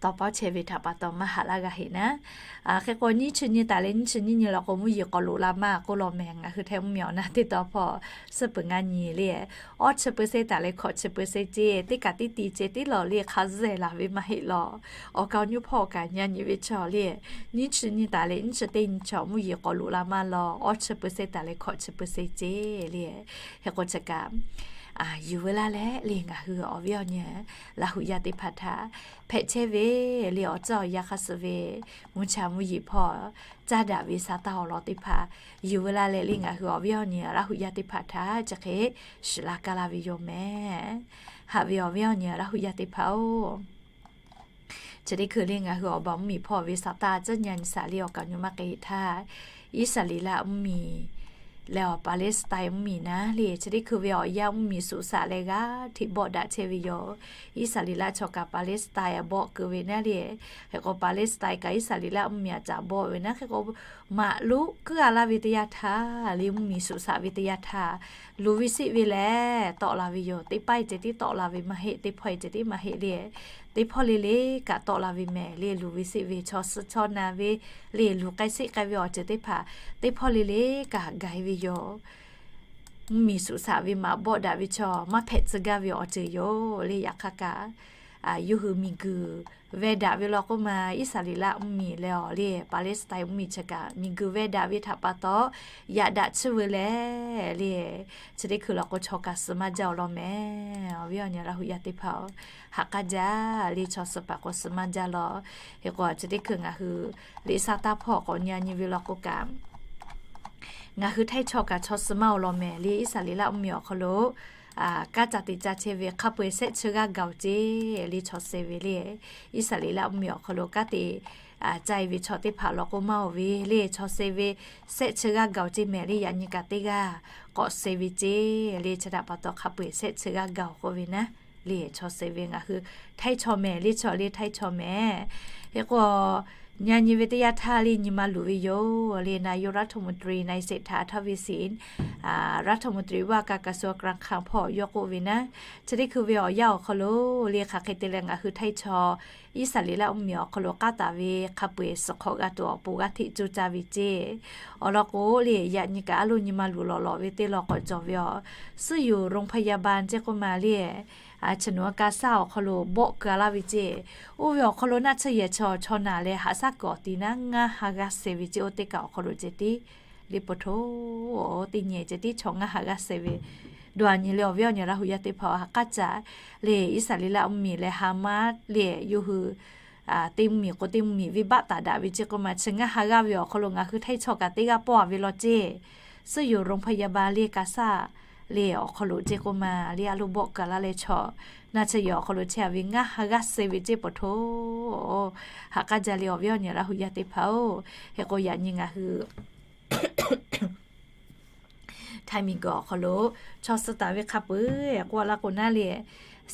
Tawˇ pawˆ chehˇ ve htaꞈ pa taw maˇ haꞈ laˇ g'a heˆ naˉ. Hk'e k'o nyiˇ chi nyi taˍ leh nyiˇ chi nyiˇ nyi law k'o mvuhˇ yeˬ k'awꞈ loꞈ la maˇ k'oˆ law mehˍ. Ngaˬ hui Htaiˇ mvuhˇ miˬ awˬ na teˇ taw hpawˇ suhˉ peuˬ ngaˇ nyi le. Awˇ chi เปอร์เซ็นต์ taˍ leh hkawꞈ chi เปอร์เซ็นต์ ceˇ. Teˇ kaꞈ teˇ ti ceh tiˉ law le hk'a zuhˇ laˬ ve maˇ heˆ law. Awˬ kaˍ awˬ nyu hpawˇ kaꞈ nyi a nyi ve chaw le nyiˇ chi nyi taˍ leh nyiˇ chi teˇ nyi chaw mvuhˇ yeˬ k'awꞈ loꞈ la maˇ law. Awˇ chi เปอร์เซ็นต์ taˍ leh hkawꞈ chi เปอร์เซ็นต์ ceˇ le. Hk'e k'o chi kaꞈ yuˬ veu laˇ leh le ngaˬ hui awˬ viˉ awˬ nyi Laˇ huˍ yaˇ teˇ hpaˍ htaꞈ hpehꞈ chehˇ ve le awˬ tcuhˇ awˬ yanˇ hk'aˇ suh ve mvuhˇ cha mvuhˇ yeˬ hpawˇ caˇ daꞈ ve sa taˇ awˬ lawn teˇ hpaˍ yuˬ veu laˇ leh le ngaˬ hui awˬ viˉ awˬ nyi Laˇ huˍ yaˇ teˇ hpaˍ htaꞈ chi hk'e shiˍ la kaˇ laˇ ve yoˬ mehˍ. Haꞈ ve awˬ viˉ awˬ nyi Laˇ huˍ yaˇ teˇ hpaˍ-oˬ, chi teˇ hkui le ngaˬ hui awˬ baˬ mvuhˇ miˬ hpawˇ ve sa taˇ tcuhˇ nyi nyi saˍ le awˬ kaˍ nyi ma k'ai htaˇ, Iˉsaˍreˍlaˆ mvuhˇ miˬ leh awˬ Paˍleˍsaˍtaiˍ mvuhˇ miˬ naˉ le chi teˇ hkui ve awˬ yanˇ mvuhˇ miˬ suꞈ saꞈ leh g'aˇ hteꞈ bawˆ daꞈ chehˇ ve yoˬ. Iˉsaˍreˍlaˆ chaw kaꞈ Paˍleˍsaˍtaiˍ bawˆ keu ve naˉ le, hk'e k'o Paˍleˍsaˍtaiˍ kaꞈ Iˉsaˍreˍlaˆ mvuhˇ miˬ a caꞈ bawˆ ve naˉ hk'e k'o, maꞈ lonˉ kuiˉ a laˇ ve teˇ yanˇ htaˇ le mvuhˇ miˬ suꞈ saꞈ ve teˇ yanˇ htaˇ, luˬ ve seˆ ve lehˬ tawˆ la ve yoˬ. Teˇ pawˆ ceh tiˉ tawˆ la ve maˇ heˆ, teˇ pawˆ ceh tiˉ maˇ heˆ le, teˇ hpawˇ le le kaꞈ tawˆ la ve mehˍ le. Luˬ ve seˆ ve chaw suh chaw na ve le luˬ k'ai seˆ k'ai ve awˬ ceuˬ teˇ hpaˍ teˇ hpawˇ le le kaꞈ gaˬ e ve yoˬ. Mvuhˇ miˬ suꞈ saꞈ ve maꞈ bawˆ daꞈ ve chaw maˇ hpehꞈ tcuh gaˇ ve awˬ ceuˬ yoˬ le. Yaꞈ hk'aˇ kaꞈ yawˇ hui miˬguiˬ veh daꞈ ve law k'oˆ ma, Iˉsaˍreˍlaˆ mvuhˇ miˬ leh awˬ le Paˍleˍsaˍtaiˍ mvuhˇ miˬ chi kaꞈ miˬguiˬ veh daꞈ ve htaꞈ pa taw yaꞈ daꞈ tsuhˇ veu leh le, chi teˇ hkui law k'o chaw kaꞈ suh maˇ jaˇ awˬ lawn mehˍ. Awˬ viˉ awˬ nyi Laˇ huˍ yaˇ teˇ hpaˍ-oˬ, ha k'aˇ jaˇ le chaw suh paˍ k'o suh maˇ jaˇ law. Hk'e k'o chi teˇ hkui ngaˬ hui liꞈ sa taˇ hpawˇ k'awꞈ nyi nyi ve law k'o kaꞈ ngaˬ hui Htaiˇ chaw kaꞈ chaw suh maˇ awˬ lawn mehˍ le. Iˉsaˍreˍlaˆ mvuhˇ miˬ awˬ hk'aw lo kanˉ ca te ca chehˇ ve hk'a peu-eˬ shehˆ chi g'aˇ gaˬ-oˬ ceˇ le chaw suh ve le. Iˉsaˍreˍlaˆ mvuhˇ miˬ awˬ hk'aw lo kanˉ te ca e ve chaw teˇ hpaˍ law k'o maˇ oˬ ve le chaw suh ve shehˆ chi g'aˇ gaˬ-oˬ ceˇ mehˍ le. Yaꞈ nyi kaꞈ teˇ g'aˇ k'awꞈ suh ve ceˇ le. Chi htaꞈ pa taw hk'a peu-eˬ shehˆ chi g'aˇ gaˬ-oˬ k'oˆ ve naˉ le chaw suh ve ngaˬ hui Htaiˇ chaw mehˍ le chaw le Htaiˇ chaw mehˍ. Hk'e k'o nyi nyi ve teˇ yanˇ htaˇ le nyi ma luˬ ve yoˬ le. นายกรัฐมนตรี นายเศรษฐา ทวีสิน รัฐมนตรีว่าการกระทรวงการคลัง hpawˇ yawˇ k'oˆ ve naˉ, chi teˇ hkui ve awˬ yanˇ awˬ hk'aw lo le hk'aˬ hk'e te leh ngaˬ hui Htaiˇ chaw Iˉsaˍreˍlaˆ mvuhˇ miˬ awˬ hk'aw lo k'aˉ taˍ ve hk'a peu-eˬ suhˍ hk'awꞈ g'a tuˬ awˬ pon g'aˇ hteꞈ coˇ caˇ ve ceˇ. Awˬ lawn k'o le yaꞈ nyi kaꞈ a loˇ nyi ma luˬ lawꞈ lawꞈ ve teˇ law k'awꞈ cawˬ ve aˬ. ซึ่งอยู่โรงพยาบาล ceˇ k'oˆ ma le, chi nawˬ a ka saˇ awˬ hk'aw lo bawˆ keu a laˇ ve ceˇ. Oˇ ve awˬ hk'aw lo naˆ tsuhˇ yehˬ chaw chaw naˬ leh haꞈ shaˉ kuiˬ awˬ ti naˉ ngaˇ ha g'aˇ suh ve ceˇ. Oˇ teˇ kaꞈ awˬ hk'aw lo ceh tiˉ le po htoˇ, teˇ nyi ceh tiˉ chaw ngaˇ ha g'aˇ suh ve. Dawˇ a nyi le awˬ viˉ awˬ nyi Laˇ huˍ yaˇ teˇ hpaˍ-oˬ, ha k'aˇ caꞈ le Iˉsaˍreˍlaˆ mvuhˇ miˬ leh Haˍmaˆ le yawˇ hui teˇ mvuhˇ miˬ k'o teˇ mvuhˇ miˬ venˇbaˆ taˍ daꞈ ve ceˇ k'oˆ ma chi ngaˇ ha g'aˇ ve awˬ hk'aw lo ngaˬ hui Htaiˇ chaw kaꞈ teˇ g'aˇ pawˆ a ve law ceˇ. ซึ่งอยู่โรงพยาบาล le ka saˇ le awˬ hk'aw lo ceˇ k'oˆ ma le a loˇ bawˆ keu laˇ leh chaw naˆ tsuhˇ yehˬ awˬ hk'aw lo chehˇ a ve ngaˇ ha g'aˇ suh ve ceˇ po htoˇ. Ha k'aˇ jaˇ le awˬ viˉ awˬ nyi Laˇ huˍ yaˇ teˇ hpaˍ-oˬ, hk'e k'o yaꞈ nyi ngaˬ hui Htaiˇ miˬguiˬ awˬ hk'aw lo chaw suh taˍ ve hk'a peu-eˬ k'oˆ laˇ k'o naˉ le,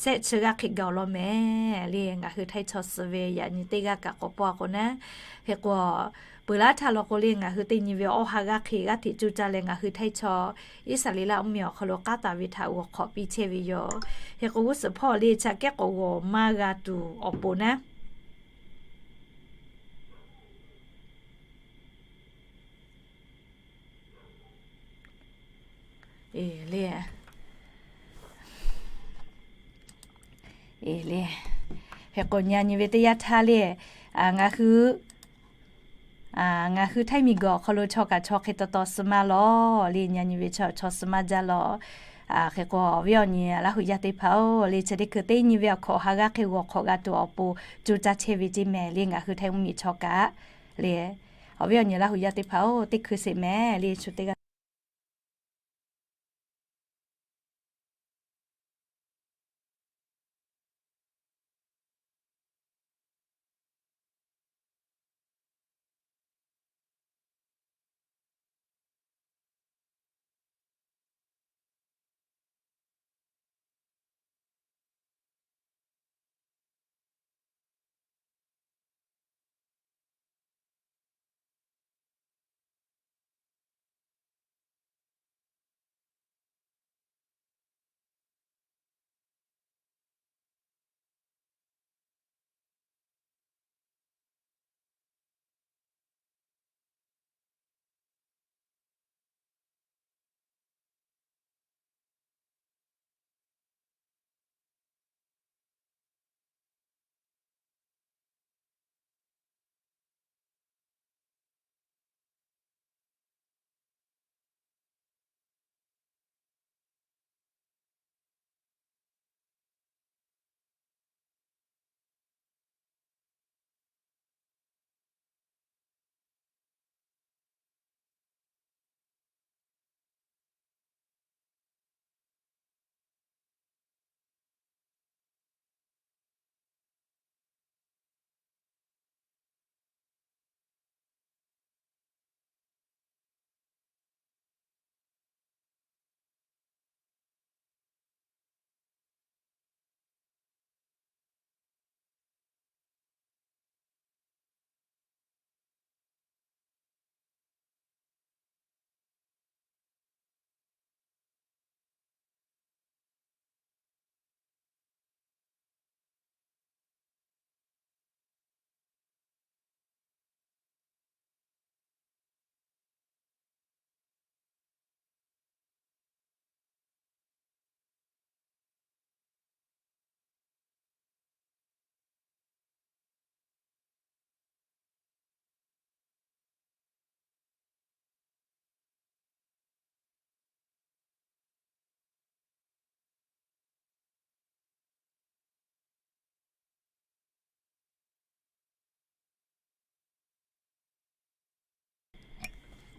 shehˆ chi g'aˇ hk'e gaˬ awˬ lawn mehˍ le. Ngaˬ hui Htaiˇ chaw suh ve yaꞈ nyi teˇ g'aˇ kaꞈ k'awꞈ pawˆ a k'o naˉ, hk'e k'o peuˬ laˇ htaˇ law k'o le ngaˬ hui teˇ nyi ve awˇ ha g'aˇ hk'e g'aˇ hteꞈ coˇ caˇ leh ngaˬ hui Htaiˇ chaw Iˉsaˍreˍlaˆ mvuhˇ miˬ awˬ hk'aw lo k'aˉ taˍ ve htaꞈ g'awˬ hk'awꞈ piˇ chehˇ ve yoˬ. Hk'e k'o g'uˇ suhˍ hpawˇ le chi aꞈ kehˉ k'awꞈ g'awˬ maˇ g'a tuˬ awˬ pon naˉ le, le, hk'e k'o nyi nyi ve teˇ yanˇ htaˇ le, ngaˬ hui ngaˬ hui Htaiˇ miˬguiˬ awˬ hk'aw lo chaw kaꞈ chaw hk'e taw taw suh maˇ lawˬ le. Nyi nyi ve chaw chaw suh maˇ jaˇ lawˬ. Hk'e k'o awˬ viˉ awˬ nyi Laˇ huˍ yaˇ teˇ hpaˍ-oˬ, le chi teˇ hkui teˇ nyi ve awˬ hkawꞈ ha g'aˇ hk'e g'awˬ hk'awꞈ g'a tuˬ awˬ pon coˇ caˇ chehˇ ve ceˇ mehˍ le. Ngaˬ hui Htaiˇ mvuhˇ miˬ chaw kaꞈ le, awˬ viˉ awˬ nyi Laˇ huˍ yaˇ teˇ hpaˍ-oˬ, teˇ hkui sheˍ mehˍ le. Shu teˇ g'aˇ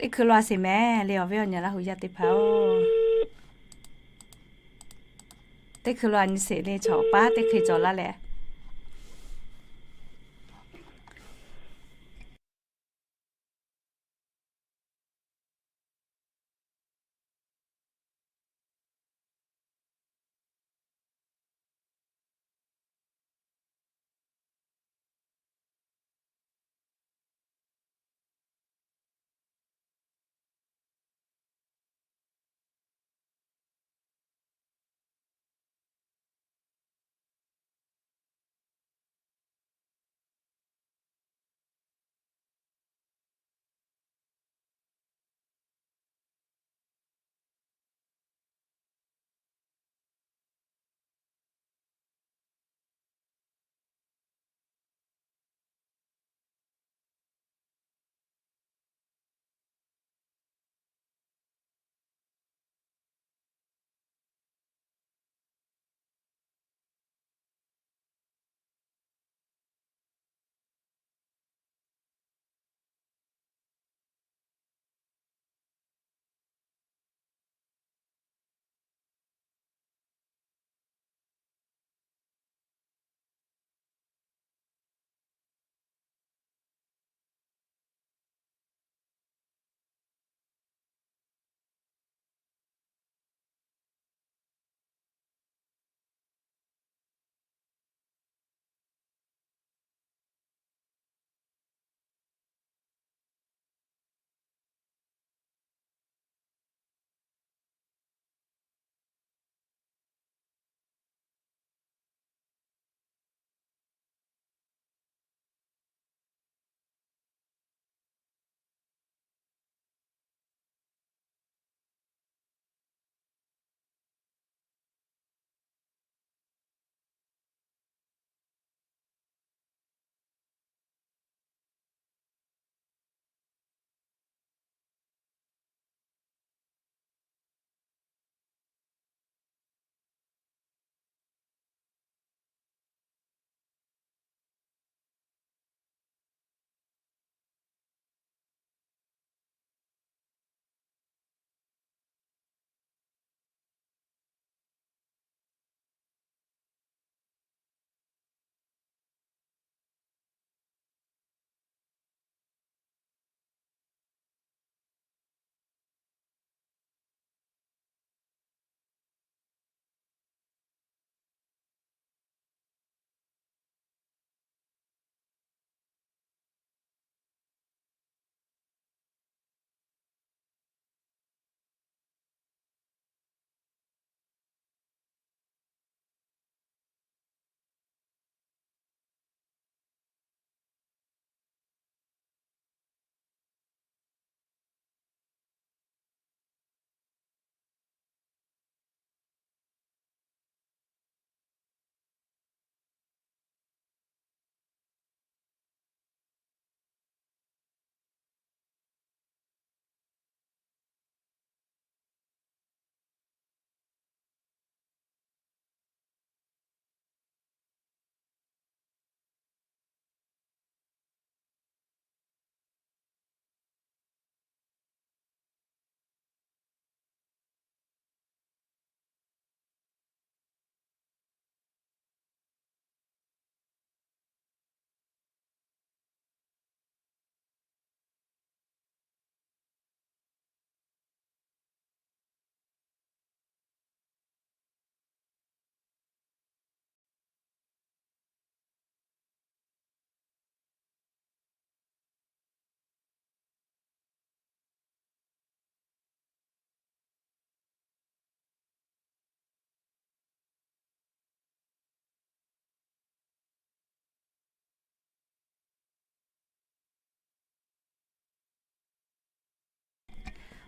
Teˇ hkui lo a sheˍ mehˍ le, awˬ viˉ awˬ nyi Laˇ hu yaˇ teˇ hpaˍ-oˬ. Teˇ hkui lo a nyi sheˍ le, chaw paˉ teˇ hkui cawˬ laˇ leh.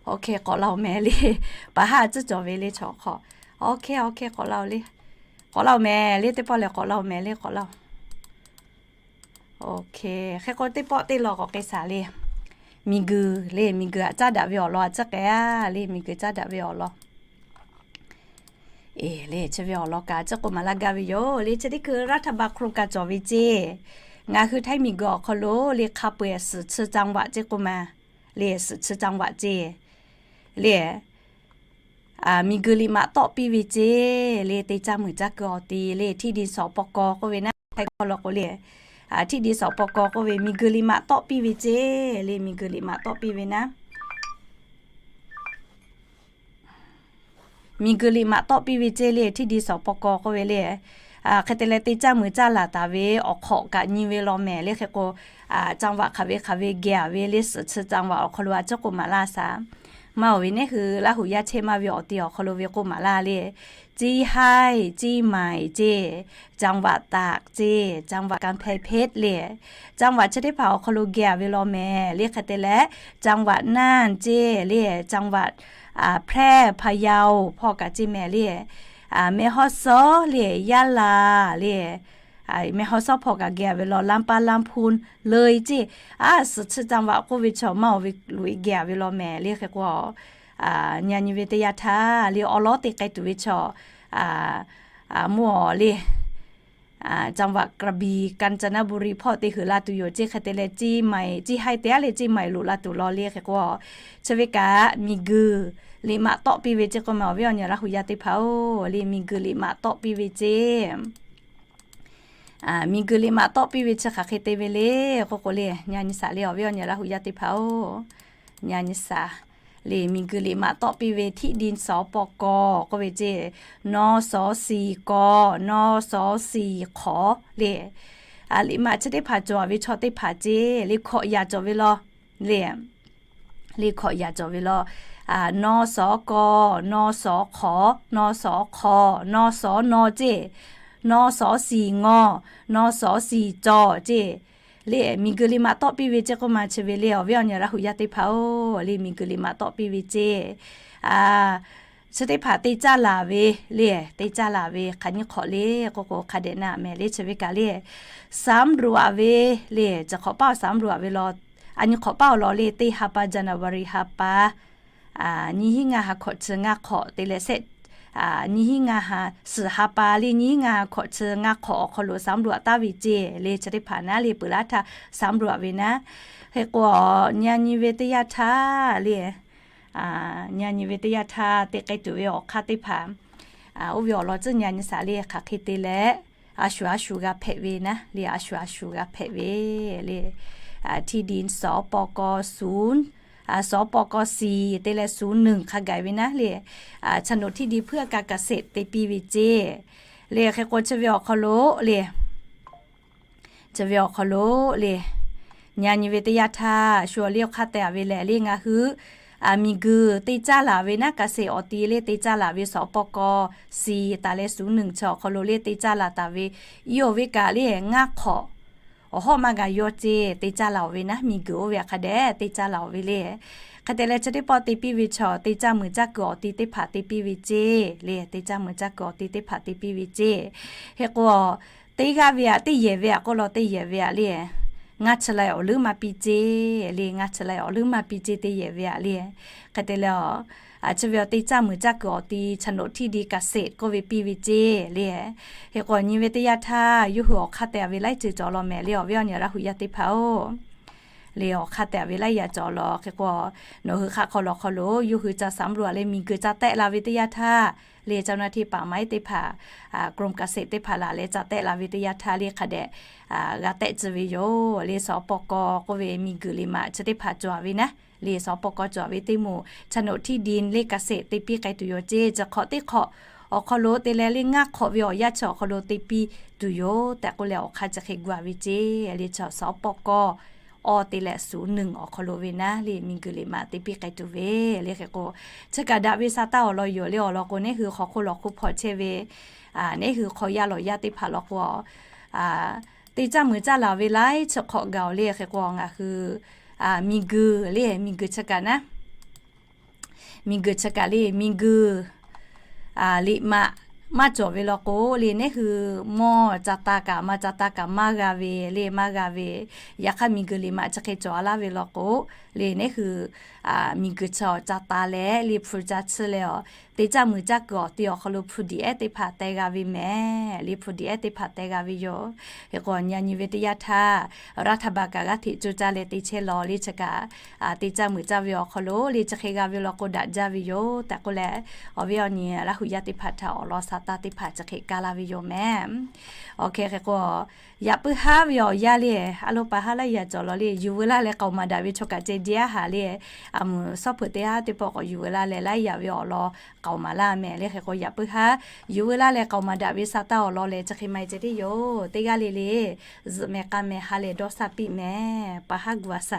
Ok, k'awꞈ la-oˬ mehˍ le. Paˍ haˉ tcuhˉ cawˬ ve le chaw hk'aw. Ok, ok, k'awꞈ la-oˬ le. K'awꞈ la-oˬ mehˍ le, teˇ pawˆ lehˬ k'awꞈ la-oˬ mehˍ le, k'awꞈ la-oˬ. Ok, hk'e k'o teˇ pawˆ teˇ law k'awꞈ k'ai shaˍ le. Miˬguiˬ le, miˬguiˬ aꞈ caˉ daꞈ ve awˬ lawn aꞈ tcuhˉ k'ai-a le, miˬguiˬ caˉ daꞈ ve awˬ lawn. Eˬ le, chi ve awˬ lawn kaꞈ chi k'o maˍ laˇ gaˇ ve yoˬ le. Chi teˇ hkui รัฐบาล hk'aw lo kaꞈ cawˬ ve ceˇ. Ngaˬ hui Htaiˇ miˬguiˬ awˬ hk'aw lo le hk'a peu-eˬ suhˍ chi จังหวัด ceˇ k'oˆ ma. le, suhˍ chi จังหวัด ceˇ le, miˬguiˬ liꞈ maꞈ tawˆ piˇ ve ceˇ le, teˇ caˇ muiˬ caˇ kuiˬ awˬ ti le, ที่ดิน สปก k'oˆ ve naˉ, hk'e k'oˆ law k'o le, ที่ดิน สปก k'oˆ ve miˬguiˬ liꞈ maꞈ tawˆ piˇ ve ceˇ le, miˬguiˬ liꞈ maꞈ tawˆ piˇ ve naˉ. Miˬguiˬ liꞈ maꞈ tawˆ piˇ ve ceˇ le, ที่ดิน สปก k'oˆ ve le. Hk'e te leh teˇ caˇ muiˬ caˇ laˬ taˍ ve awˬ hk'awꞈ kaꞈ nyi ve law mehˍ le. Hk'e k'o, จังหวัด hk'aˬ ve hk'aˬ ve geh ve le, suhˍ chi จังหวัด awˬ hk'aw lo a ciˉ k'oˆ maˍ laˇ shaˍ. Maˇ oˬ ve naˉ hui Laˇ huˍ yaˇ chehˇ maˇ ve awˬ ti awˬ hk'aw lo ve k'oˆ maˍ laˇ le. จีน haiˬ, เชียงใหม่ ceˇ, จังหวัดตาก ceˇ, จังหวัดกำแพงเพชร le. จังหวัด chi teˇ hpaˍ awˬ hk'aw lo geh ve law mehˍ le. Hk'e te leh จังหวัดน่าน ceˇ le, จังหวัด แพร่ พะเยา hpawˇ kaꞈ ceˇ mehˍ le. แม่ฮ่องสอน le, ยะลา le, แม่ฮ่องสอน hpawˇ kaꞈ geh ve law, ลำปาง ลำพูน เลย ceˇ. A, suhˍ chi จังหวัด k'oˆ ve chaw maˇ oˬ ve loꞈ e geh ve law mehˍ le. Hk'e k'o, nyi nyi ve teˇ yanˇ htaˇ le, awˬ lawn te k'ai tuˬ ve chaw mvuhˇ awˬ le, จังหวัดกระบี่ กาญจนบุรี hpawˇ te heuˬ la tuˬ yoˬ ceˇ. Hk'e te leh เชียงใหม่ ceˇ, haiˬ te a le เชียงใหม่ loꞈ la tuˬ law le. Hk'e k'o, chi ve kaꞈ miˬguiˬ liꞈ maꞈ tawˆ piˇ ve ceˇ k'oˆ ma, awˬ viˉ awˬ nyi Laˇ huˍ yaˇ teˇ hpaˍ-oˬ le, miˬguiˬ liꞈ maꞈ tawˆ piˇ ve ceˇ. Miˬguiˬ liꞈ maꞈ tawˆ piˇ ve chi hk'aˬ hk'e te ve le k'oˆ k'o le, nyi nyi shaˍ le, awˬ viˉ awˬ nyi Laˇ huˍ yaˇ teˇ hpaˍ-oˬ, nyi nyi shaˍ le. Miˬguiˬ liꞈ maꞈ tawˆ piˇ ve ที่ดิน สปก k'oˆ ve ceˇ, นสสี่ก, นสสี่ข le. Liꞈ maꞈ chi teˇ hpaˍ cawˬ ve chaw teˇ hpaˍ ceˇ le, hkawꞈ yaꞈ cawˬ ve law le. Le hkawꞈ yaꞈ cawˬ ve law, นสก, นสข, นสค, นสน ceˇ, นสสี่ง, นสสี่จ ceˇ. Le miˬguiˬ liꞈ maꞈ tawˆ piˇ ve ceˇ k'oˆ ma chi ve le, awˬ viˉ awˬ nyi Laˇ huˍ yaˇ teˇ hpaˍ-oˬ le, miˬguiˬ liꞈ maꞈ tawˆ piˇ ve ceˇ. Chi teˇ hpaˍ te caˇ laˬ ve le, te caˇ laˬ ve hk'aˬ nyi hk'awꞈ le k'oˆ k'o, hk'a dehꞈ na mehˍ le. Chi ve kaꞈ le, สำรวจ ve le, chi hk'awꞈ paˇ awˬ สำรวจ ve law, a nyi hk'awꞈ paˇ awˬ lawn le, teˇ ha pa January ha pa, nyiˇ hinˉ ngaˇ ha hkawꞈ chi ngaˇ hk'awꞈ te leh shehˆ, nyiˇ hinˉ ngaˇ ha, suhˍ ha pa le, nyiˇ hinˉ ngaˇ ha hkawꞈ chi ngaˇ hk'awꞈ awˬ hk'aw lo สำรวจ taˍ ve ceˇ le. Chi teˇ hpaˍ naˉ le peuˬ laˇ htaˇ สำรวจ ve naˉ. Hk'e k'o, nyi nyi ve teˇ yanˇ htaˇ le, nyi nyi ve teˇ yanˇ htaˇ te k'ai tuˬ ve awˬ hk'aˇ teˇ hpaˍ, oˇ ve awˬ lawn tcuhˉ nyi nyi shaˍ le, hk'aˬ hk'e te leh a shuˍ a shuˍ g'a hpehꞈ ve naˉ le, a shuˍ a shuˍ g'a hpehꞈ ve le. ที่ดิน สปก ศูนย์, สปก สี่ te leh ศูนย์หนึ่ง hk'a gaˬ ve naˉ le, โฉนดที่ดิน เพื่อการเกษตร te piˇ ve ceˇ le. Hk'e k'o chi ve awˬ hk'aw lo le, chi ve awˬ hk'aw lo le, nyi nyi ve teˇ yanˇ htaˇ shu awˬ liˇ awˬ hk'aˇ te a ve lehˬ le, ngaˬ hui miˬguiˬ te caˇ laˬ ve naˉ, เกษตร awˬ ti le te caˇ laˬ ve สปก สี่ taˍ leh ศูนย์หนึ่ง chi awˬ hk'aw lo le te caˇ laˬ taˍ ve, iˉ oˬ ve kaꞈ le ngaˇ hk'awꞈ awˬ hawˉ maˇ g'a yawˇ ceˇ, te caˇ laˬ oˬ ve naˉ, miˬguiˬ oˇ ve hk'a dehꞈ te caˇ laˬ oˬ ve le. Hk'e te leh chi teˇ pawˆ te piˇ ve chaw, te caˇ muiˬ caˇ kuiˬ awˬ ti teˇ hpaˍ te piˇ ve ceˇ le, te caˇ muiˬ caˇ kuiˬ awˬ ti teˇ hpaˍ te piˇ ve ceˇ. Hk'e k'o, teˇ g'aˇ ve aꞈ, teˇ yehˬ ve aꞈ k'oˆ law, teˇ yehˬ ve aꞈ le, ngaˇ chi lai awˬ leuˉ maˇ piˇ ceˇ le, ngaˇ chi lai awˬ leuˉ maˇ piˇ ceˇ, teˇ yehˬ ve aꞈ le. Hk'e te leh, chi ve awˬ te caˇ muiˬ caˇ kuiˬ awˬ ti โฉนดที่ดินเกษตร k'oˆ ve piˇ ve ceˇ le. Hk'e k'o, nyi ve teˇ yanˇ htaˇ yawˇ hui awˬ hk'aˇ te a ve laiˉ ceuˬ cawˬ law mehˍ le, awˬ viˉ awˬ nyi Laˇ huˍ yaˇ teˇ hpaˍ-oˬ. Le awˬ hk'aˇ te a ve laiˉ yaꞈ cawˬ law. Hk'e k'o, nawˬ hui hk'aˆ hk'aw lawˬ hk'aw lo yawˇ hui ca สำรวจ leh miˬguiˬ ca tehˆ la ve teˇ yanˇ htaˇ le, เจ้าหน้าที่ป่าไม้ teˇ hpaˍ, กรมเกษตร teˇ hpaˍ laˬ leh ca tehˆ la ve teˇ yanˇ htaˇ le, hk'a dehꞈ g'a tehˆ tcuh ve yoˬ le. สปก k'oˆ ve miˬguiˬ liꞈ maꞈ chi teˇ hpaˍ cawˬ ve naˉ le, สปก cawˬ ve teˇ moˍ โฉนดที่ดิน le เกษตร te piˇ k'ai tuˬ yoˬ ceˇ. Chi hk'awꞈ teˇ hk'awꞈ awˬ hk'aw lo te leh le ngaˇ hk'awꞈ ve awˬ yanˇ chi awˬ hk'aw lo te piˇ tuˬ yoˬ tehꞈ k'oˆ leh, awˬ hk'aˇ chi hk'e gu a ve ceˇ le. Chi สปก awˬ te leh ศูนย์หนึ่ง awˬ hk'aw lo ve naˉ le, miˬguiˬ liꞈ maꞈ te piˇ k'ai tuˬ ve le. Hk'e k'o, chi kaꞈ daꞈ ve sa taˇ awˬ lawn yoˬ le. Awˬ lawn k'o, neˉ hui hk'aw hk'oˆ lawˬ hk'oˆ hpawˇ chehˇ ve, neˉ hui hk'aw yaˇ lawˬ yaˇ teˇ hpaˍ law k'o, te caˇ muiˬ caˇ laˬ ve laiˉ chi hk'awꞈ gaˬ oˬ le. Hk'e k'o, ngaˬ hui miˬguiˬ le, miˬguiˬ chi kaꞈ naˉ, miˬguiˬ chi kaꞈ le, miˬguiˬ liꞈ maꞈ maˇ cawˬ ve law k'o le, neˉ hui mawˇ ca ta kaꞈ maˇ ca ta kaꞈ maˇ g'a ve le, maˇ g'a ve. Yaꞈ hk'aˇ, miˬguiˬ liꞈ maꞈ chi hk'e cawˬ a laˇ ve law k'o le, neˉ hui miˬguiˬ chi awˬ ca ta leh le hpu ca chiˇ leh awˬ, teˇ caˇ mui caˇ kuiˬ awˬ te awˬ hk'aw lo hpu diꞈ ehˉ teˇ hpaˍ teh g'a ve mehˍ. Le hpu diꞈ ehˉ teˇ hpaˍ teh g'a ve yoˬ. Hk'e k'o, nyi nyi ve teˇ yanˇ htaˇ, รัฐบาล kaꞈ g'aˇ hteꞈ co caˇ leh te chehˇ lawˬ le chi kaꞈ, teˇ caˇ mui caˇ ve awˬ hk'aw lo le chi hk'e g'a ve law k'o daꞈ jaˇ ve yoˬ tehꞈ k'oˆ leh, awˬ viˉ awˬ nyi Laˇ huˍ yaˇ teˇ hpaˍ htaꞈ awˬ lawn sa taˇ teˇ hpaˍ chi hk'e kaˇ laˇ ve yoˬ mehˍ. Awˬ hk'e hk'e k'o, yaꞈ puiˉ haˉ ve awˬ yaˇ le, a lo pa haˉ laˇ yaꞈ cawˬ law le, yuˬ veu laˇ leh k'aoˍ maˍ daꞈ ve chaw kaꞈ ceh jaˇ haˍ le, a muˍ suhˉ hpeuꞈ teˇ haˉ teˇ pawˆ k'awꞈ yuˬ veu laˇ leh laiˉ yaꞈ ve awˬ lawn k'aoˍ maˍ laˇ mehˍ le. Hk'e k'o, yaꞈ puiˉ haˉ yuˬ veu laˇ leh k'aoˍ maˍ daꞈ ve sa taˇ awˬ lawn leh chi hk'e maˇ heˆ ceh tiˉ yoˬ. Teˇ g'aˇ le le zuhꞈ mehˍ k'a mehˍ ha lehˬ dawˇ shaˆ piˇ mehˍ. Pa haˉ gu a sa.